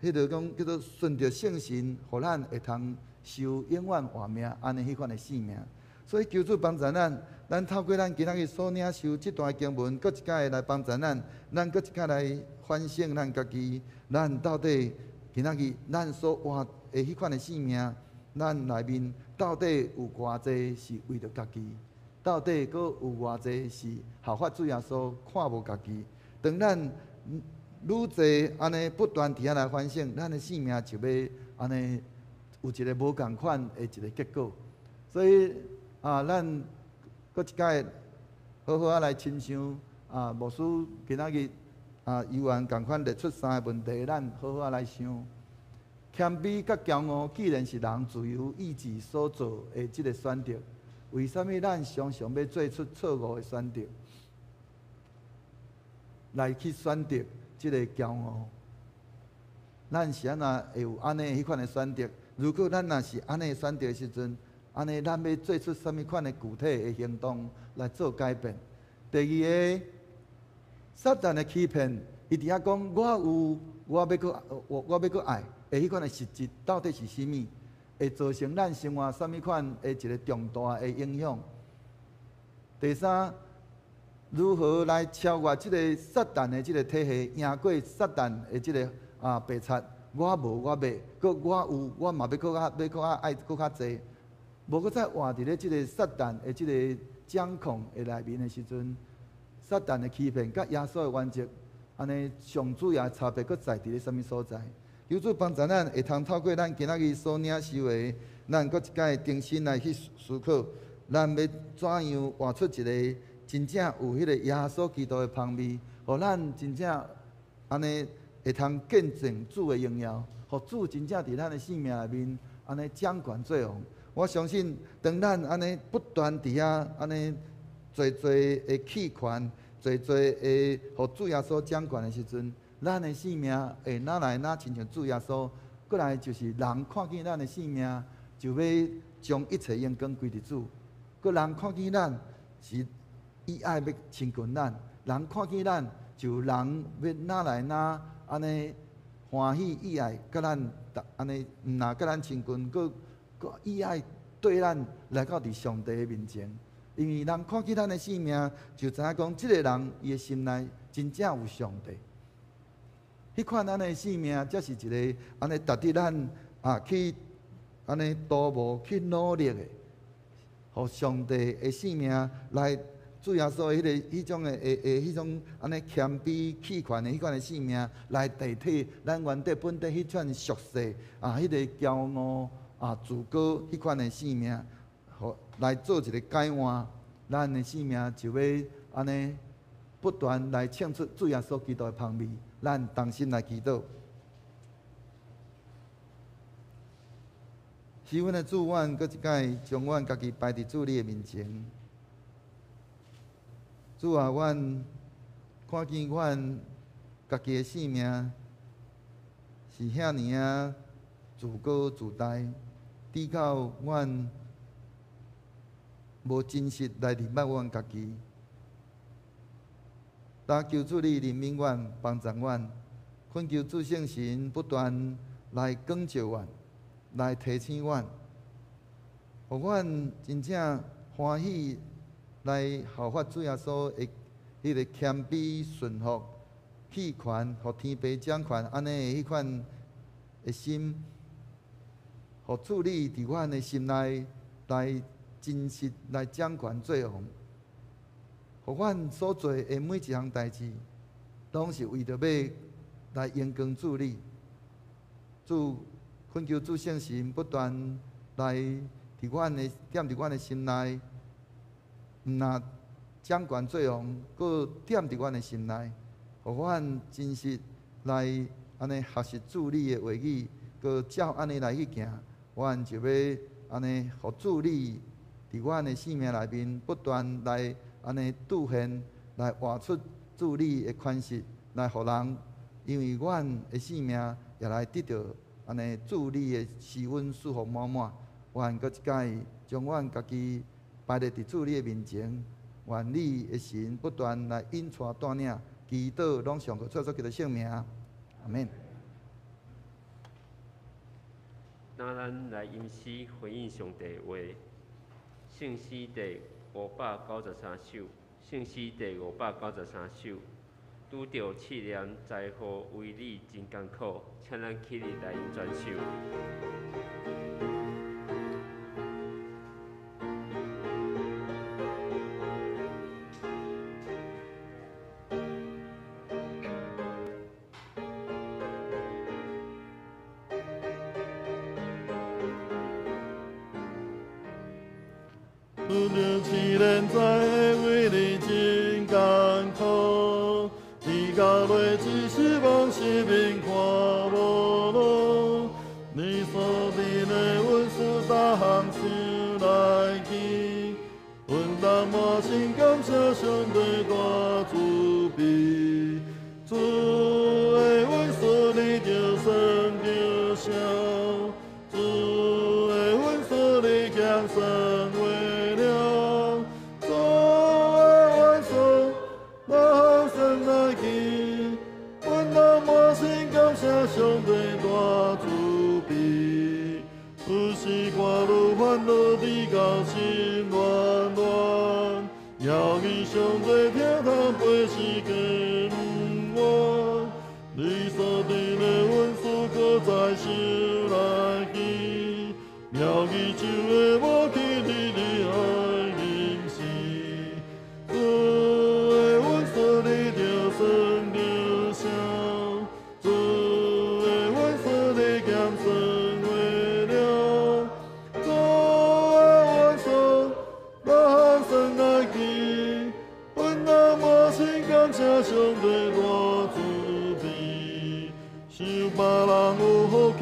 彼个講叫做順著聖神，予咱會通受永遠活命按呢彼款的性命。所以求主幫助咱，咱透過咱今仔日所領受這段經文，閣一擺來幫助咱，咱閣一擺來反省咱家己，咱到底今仔日咱所活的彼款的性命，咱內面到底有偌濟是為著家己？到底閣有偌濟是效法主耶穌看無家己？當咱愈濟按呢不斷佇遐來反省，咱的性命就欲按呢有一个無仝款的一个結果。所以啊，咱閣一擺好好仔來親像啊，牧師今仔日啊，猶原仝款列出三个問題，咱好好仔來想。謙卑佮驕傲，既然是人自由意志所做的這个選擇，為啥物咱常常欲做出錯誤的選擇，來去選擇這个驕傲？咱是按怎會有按呢彼款的選擇？如果咱若是按呢選擇的時陣，按呢咱欲做出啥物款的具體的行動來做改變？第二个，撒旦的欺騙，伊佇遐講我有，我欲閣我我欲閣愛。的彼款的實質到底是啥物？會造成咱生活啥物款的一个重大的影響？第三，如何來超越這个撒旦的這个體系，贏過撒旦的這个白賊？我無，我袂，閣我有，我嘛欲閣較，欲閣較愛閣較濟。無閣再活佇咧這个撒旦的這个掌控的內面的時陣，撒旦的欺騙佮耶穌的原則，按呢上主要差別閣在佇咧啥物所在？求主幫助咱會通透過咱今仔日所領受的，咱閣一擺重新來去思考，咱欲怎樣活出一个真正有彼个耶穌基督的芳味，予咱真正按呢會通見證主的榮耀，予主真正佇咱的生命內面按呢掌權作王。我相信，當咱按呢不斷佇遐按呢濟濟的棄權，濟濟的予主耶穌掌權的時陣，咱的生命會哪來哪親像主耶穌？過來就是人看見咱的生命，就欲將一切榮光歸佇主。閣人看見咱是伊愛欲親近咱，人看見咱就人欲哪來哪按呢歡喜意愛，佮咱按呢毋若佮咱親近，閣閣意愛對咱來到佇上帝的面前。因為人看見咱的生命，就知影講，這个人伊的心內真正有上帝。彼款咱的生命，才是一个按呢值得咱去按呢圖謀去努力的，予上帝的生命來主耶穌的彼種的彼種按呢謙卑棄權的彼款的生命來代替咱原底本底彼款俗世彼个驕傲自高彼款的生命，予來做一个改換，咱的生命就欲按呢不斷來唱出主耶穌基督的芳味。咱同心來祈禱。是阮的主，阮閣一擺將阮家己擺佇主你的面前。主啊，阮看見阮家己的生命是遐爾仔自高自大，直到阮無真實來認捌阮家己。但求主你憐憫阮，幫助阮，懇求主聖神不斷來光照阮，來提醒阮，予阮真正歡喜來效法主耶穌的彼个謙卑順服、棄權，予天父掌權按呢的彼款的心，予主你佇阮的心內來真實來掌權作王。予阮所做的每一項代誌，攏是為著欲來榮光主你。主懇求主聖神不斷來佇阮的踮佇阮的心內，毋若掌權作王，閣踮佇阮的心內，予阮真實來按呢學習主你的話語，閣照按呢來去行，阮就欲按呢予主你佇阮的生命內面不斷來。按呢兌現來活出主你的款式，來予人，因為阮的生命也來得著按呢主你的施恩祝福滿滿。阮閣一擺將阮家己擺佇佇主你的面前，願你的神不斷來引帶帶領，祈禱攏上過主耶穌基督聖名，阿們。那咱來吟詩回應上帝話，聖詩第593首，聖詩第593首，拄著試煉災禍，為你真艱苦，請咱起立來吟全首。拄著試煉災禍，為你真艱苦，天到落只失望失明看無路，你所定的恩賜逐項想來記，阮人滿心感謝上帝大慈悲，主的恩賜你就算著數，主的恩賜你兼算。上帝大慈悲，有時看愈煩惱，直到心亂亂，遙見上帝疼痛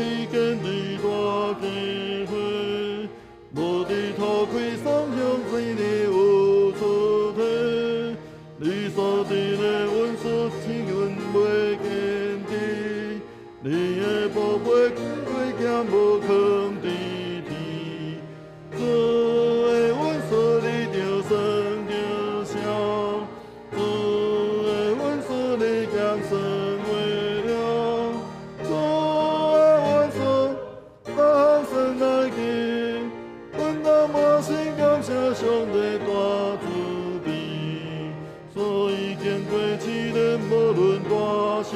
去建立大机会，无伫土开双向水里有出体，你所伫的恩赐天阮袂坚持，你的宝贝贵剑无藏伫天，主的恩赐你着算着数，主的恩赐你兼算袂了，主的恩赐当算来记，阮当满心感谢上帝大慈悲，所以经过试炼，无论大小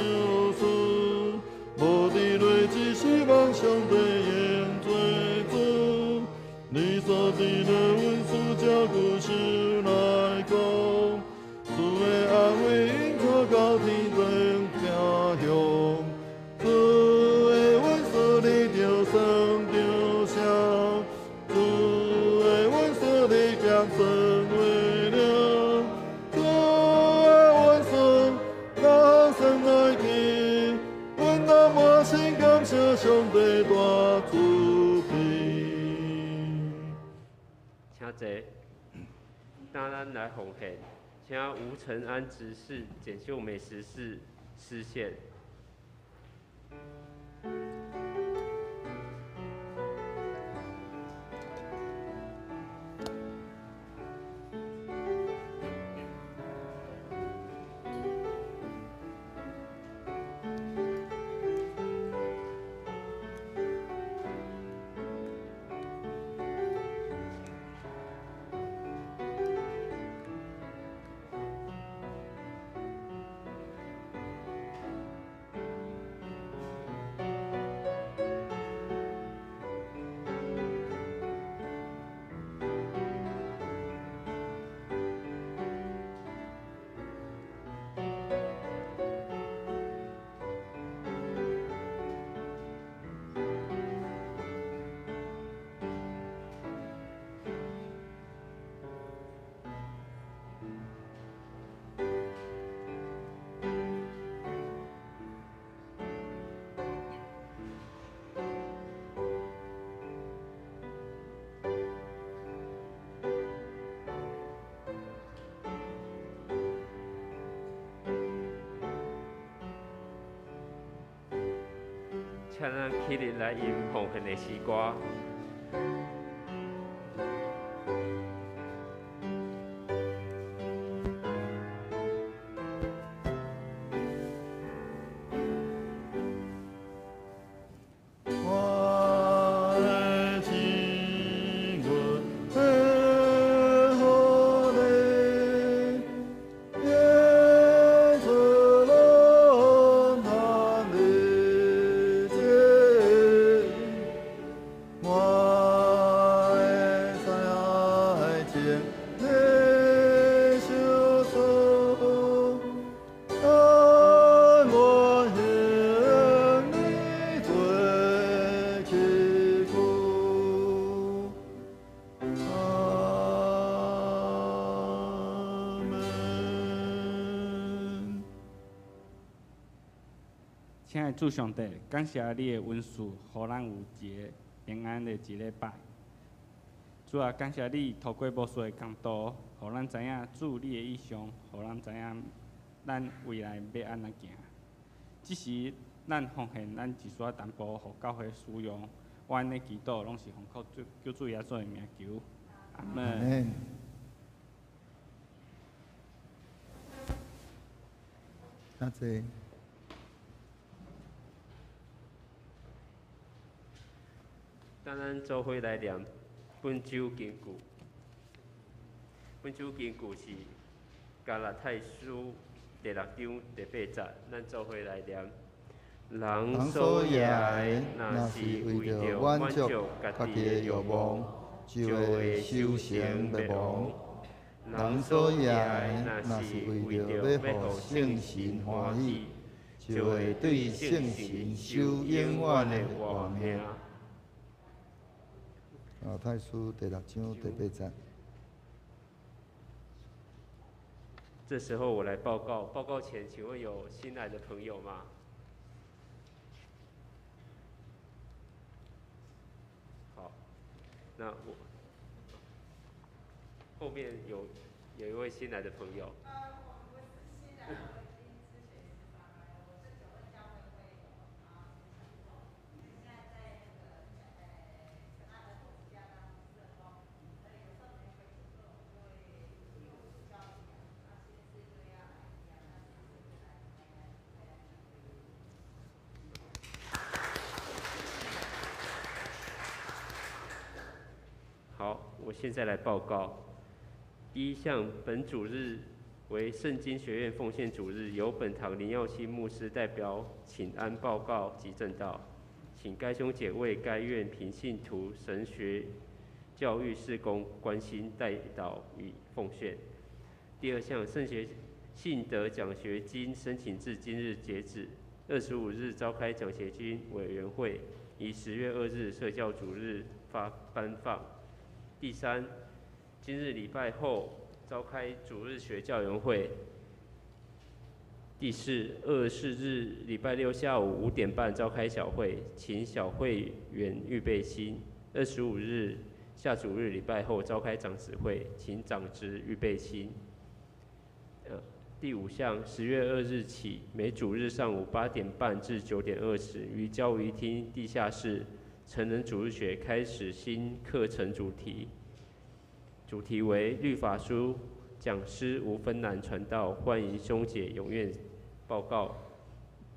事，无伫落只希望上帝永做主。你所伫的恩赐才久想来讲，主的安慰引带到天顶家乡，主的恩赐你着算着数，主的恩赐你兼算袂了，主的恩赐当算来记，阮当满心感谢上帝大慈悲。请坐。当咱来奉献，请吴承安执事、简秀美执事司献。请咱起立来吟奉献的诗歌。我的亲阮的予你，演出论坛的节，我的爱情你相处，但愿向你做祈求。阿门。亲爱的主上帝，感谢你的恩赐，予咱有一个平安的一礼拜。主啊，感谢你透过牧师的讲道，予咱知影主你的意向，予咱知影咱未来欲按怎行。这时咱奉献咱一丝仔淡薄，予教会使用。我按呢祈祷，拢是奉靠主救主耶稣的名求。阿门。阿们。请坐。等咱做伙来念本周经句。本周经句是加拉太书第六章第八节，咱做伙来念。人所人所业业的，的，若若是是为为著著满满足足家家己的己的欲欲望望，就就会会修修成灭成灭亡亡。。人人所所业业的，的，若若是是为为著著欲予欲予圣圣神神欢喜欢喜，就就会会对对圣圣神神受受永永远远的活的活命命。加拉太书第六章第八节。这时候我来报告，报告前，请问有新来的朋友吗？那我后面有一位新来的朋友。我不是新来的，我已经之前是上来了。我是九份教会会友啊，现在在那个陈安的父子家当社工，有时候没回去之后，我就会义务教育啊，那先是就要来一样，那先是就来参加参加聚会。好，我现在来报告。第一项，本主日为圣经学院奉献主日，由本堂林耀新牧师代表请安报告及证道，请该兄姐为该院平信徒神学教育事工关心代祷与奉献。第二项，圣学信德奖学金申请至今日截止，25日召开奖学金委员会，于10月2日社教主日发颁放。第三，今日礼拜后召开主日学教员会。第四，24日礼拜六下午5点半召开小会，请小会员预备心。25日下主日礼拜后召开长执会，请长执预备心。第五项，10月2日起，每主日上午8点半至9点20，于教育厅地下室成人主日学开始新课程主题。主题为律法书讲师吴芬兰传道，欢迎兄姐踊跃报告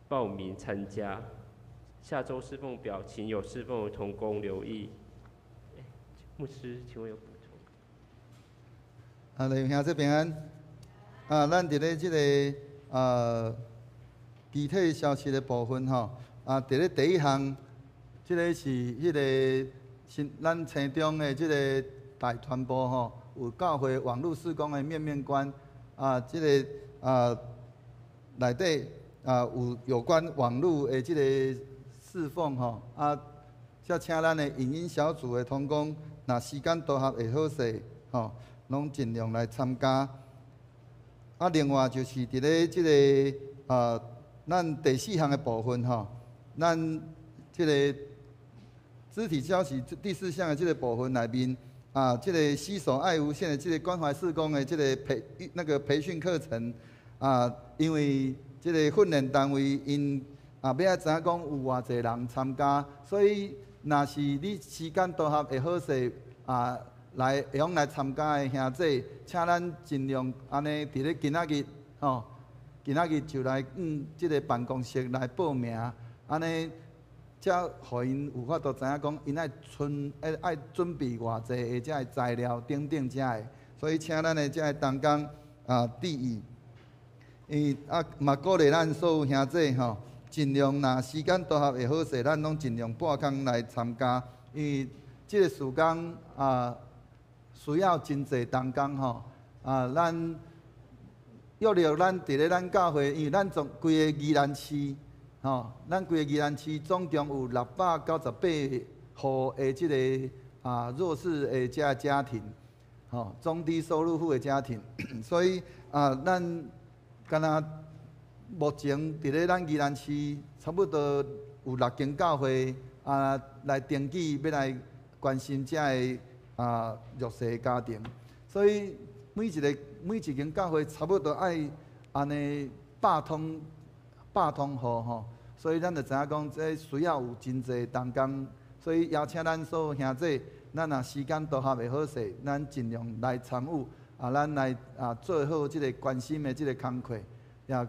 报名参加。下周侍奉表，请有侍奉的同工留意。牧师，请问有补充？啊，弟兄姊妹平安。啊，咱伫咧这个具体消息的部分吼，啊，伫咧第一项，这个是彼个新咱青中的这个大传播吼，有教会网络事工的面面观啊，这个啊内底啊有关网络的这个侍奉吼啊，才请咱的影音小组的同工，若时间都合会好势吼，拢尽量来参加。啊，另外就是伫咧这个啊，咱第四项的部分吼，咱这个肢体消息第四项的这个部分内面。啊，这个携手爱无限的这个关怀事工的这个培训课程，啊，因为这个训练单位𪜶啊，欲爱知影讲有偌济人参加，所以若是你时间都合会好势啊，来会用来参加的兄弟，请咱尽量按呢，伫咧今仔日吼，今仔日就来这个办公室来报名，按呢。才予𪜶有法度知影讲，𪜶爱存爱准备偌济的这个材料等等遮个，所以请咱的这个同工啊注意，伊啊嘛鼓励咱所有兄弟吼，尽量若时间都合会好势，咱拢尽量拨空来参加，因为这个时间啊需要真济同工吼啊，咱约略咱伫咧咱教会，因为咱总规个宜兰市。吼，咱规个宜兰市总共有698户的这个啊弱势的这家庭，吼，中低收入户的家庭，所以啊，咱敢若目前伫咧咱宜兰市差不多有6间教会啊来登记欲来关心这个啊弱势的家庭，所以每一间教会差不多爱按呢100通。100通户吼，所以咱就知影讲，这需要有真济同工，所以邀请咱所有兄弟，咱若时间都合会好势，咱尽量来参与，啊，咱来啊做好这个关心的这个工课，也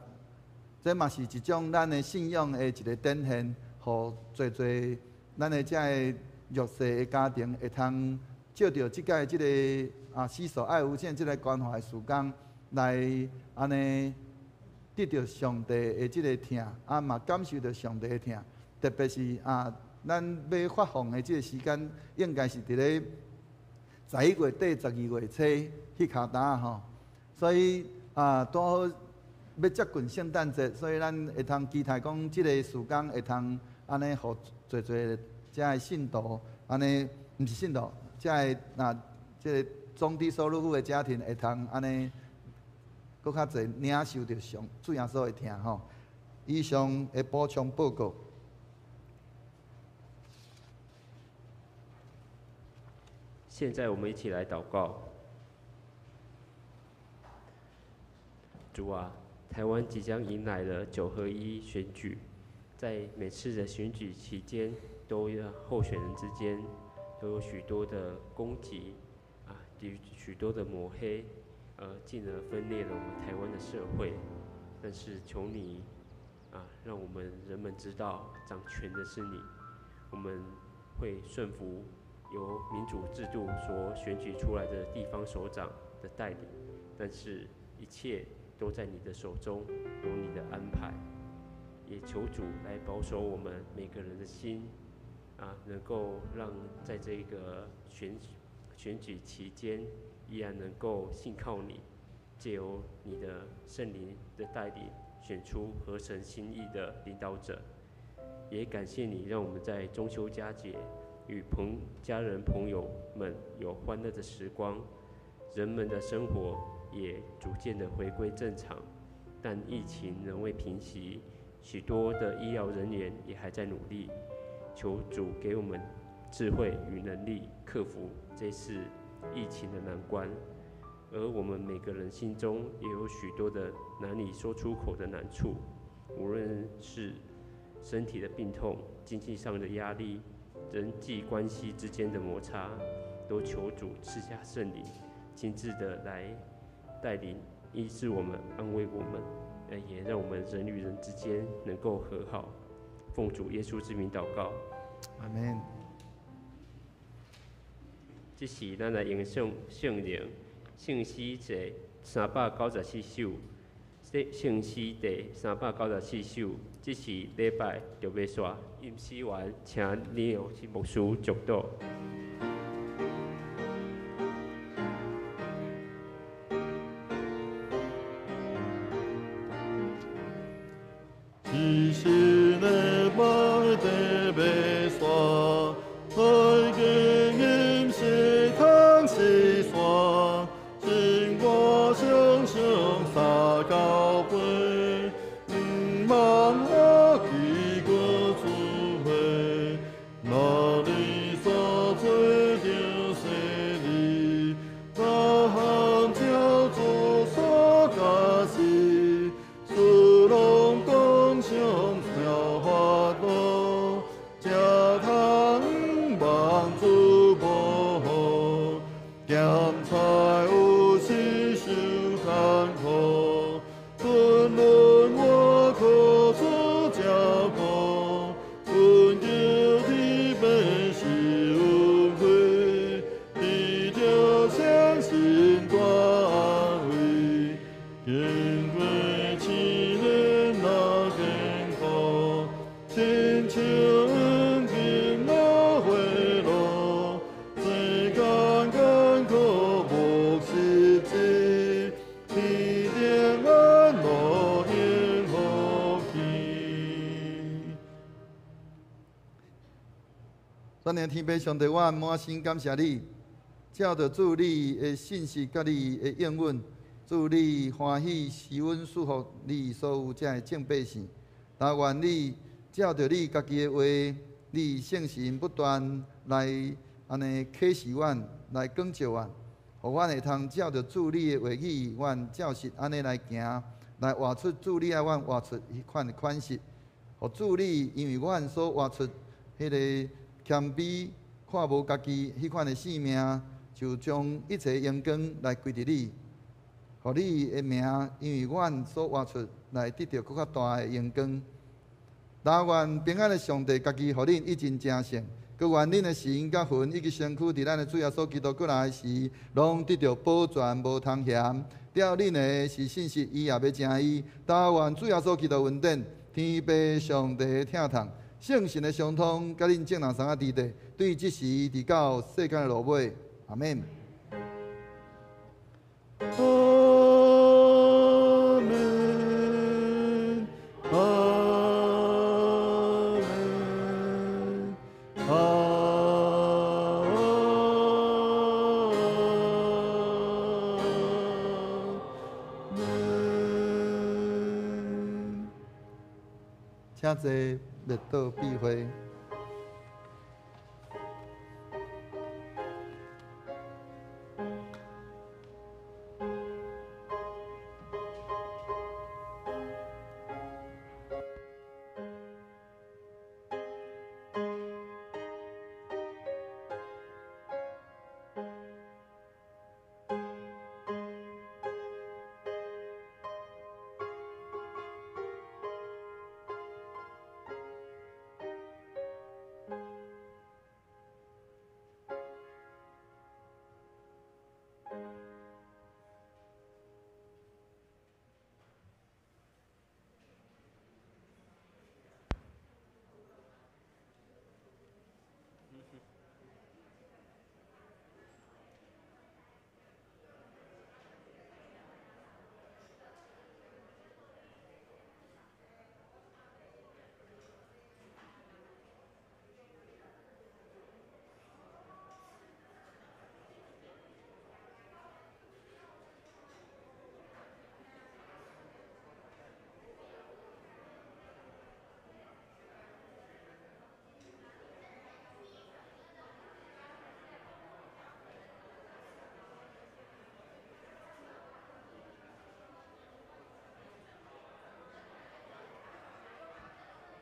这嘛是一种咱的信仰的一个展现，予济济咱的这个弱势的家庭会通借著这届这个啊携手爱无限这个关怀事工来按呢。得到上帝的这个疼，啊嘛感受到上帝的疼，特别是啊，咱欲发放的这个时间，应该是伫咧11月底、12月初彼跤单吼，所以啊，拄好欲接近圣诞节，所以咱会通期待讲，这个时间会通按呢，予济济遮个信徒，按呢，毋是信徒，遮个啊，这个中低收入户的家庭会通按呢。阁较济领受著上主耶稣的疼吼。以上的补充报告。现在我们一起来祷告。主啊，台湾即将迎来了九合一选举，在每次的选举期间，都有候选人之间都有许多的攻击啊，许多的抹黑，进而分裂了我们台湾的社会。但是求你啊，让我们人们知道掌权的是你，我们会顺服由民主制度所选举出来的地方首长的带领，但是一切都在你的手中，有你的安排。也求主来保守我们每个人的心啊，能够让在这个选举期间，依然能够信靠你，借由你的圣灵的带领，选出合神心意的领导者。也感谢你，让我们在中秋佳节与家人朋友们有欢乐的时光，人们的生活也逐渐的回归正常，但疫情仍未平息，许多的医疗人员也还在努力。求主给我们智慧与能力，克服这次疫情的难关。而我们每个人心中也有许多的难以说出口的难处，无论是身体的病痛、经济上的压力、人际关系之间的摩擦，都求主赐下圣灵，亲自的来带领、医治我们、安慰我们，也让我们人与人之间能够和好。奉主耶稣之名祷告，阿们。这时，咱来吟诵圣灵圣诗第394首，圣诗第394首，这是礼拜就欲煞，吟诗完，请李老师牧师祝祷。一时的拜得袂煞，来经吟诗通诗山，生活常常三交杯，毋茫阿记过主会，哪里所做着细腻，哪项照做所加持，事拢讲上了法度，才通望主保护，咸菜有时受艰苦，无论我可处照顾，阮求天父是恩惠，得着相信大安慰，经过试炼若艰苦，亲像黄金落火炉，世间艰苦无实际，天顶安乐幸福去。全能天父上帝，我满心感谢你，照著主你的信实佮你的应允，主你欢喜赐阮赐福你所有遮的众百姓。但愿你照著你家己的话，你圣神不断来按呢启示阮，来光照阮，予阮会通照著主你的话语，阮照实按呢来行，来活出主你爱阮活出彼款的款式。予主你，因为阮所活出彼个谦卑、看无家己彼款的生命，就将一切荣光来归伫你。予你的名，因为阮所活出来得到阁较大的荣光。但愿平安的上帝家己予恁一尽成圣，阁愿恁的神佮魂以及身躯，伫咱的主耶稣基督阁来时，拢得到保全，无通嫌。照恁的是信实，伊也欲成伊。但愿主耶稣基督恩典，天父上帝的疼痛，圣神的相通，佮恁众人相仔伫地，对这时直到世间的落尾。阿们。阿们，阿们，阿们。请坐，列倒闭会。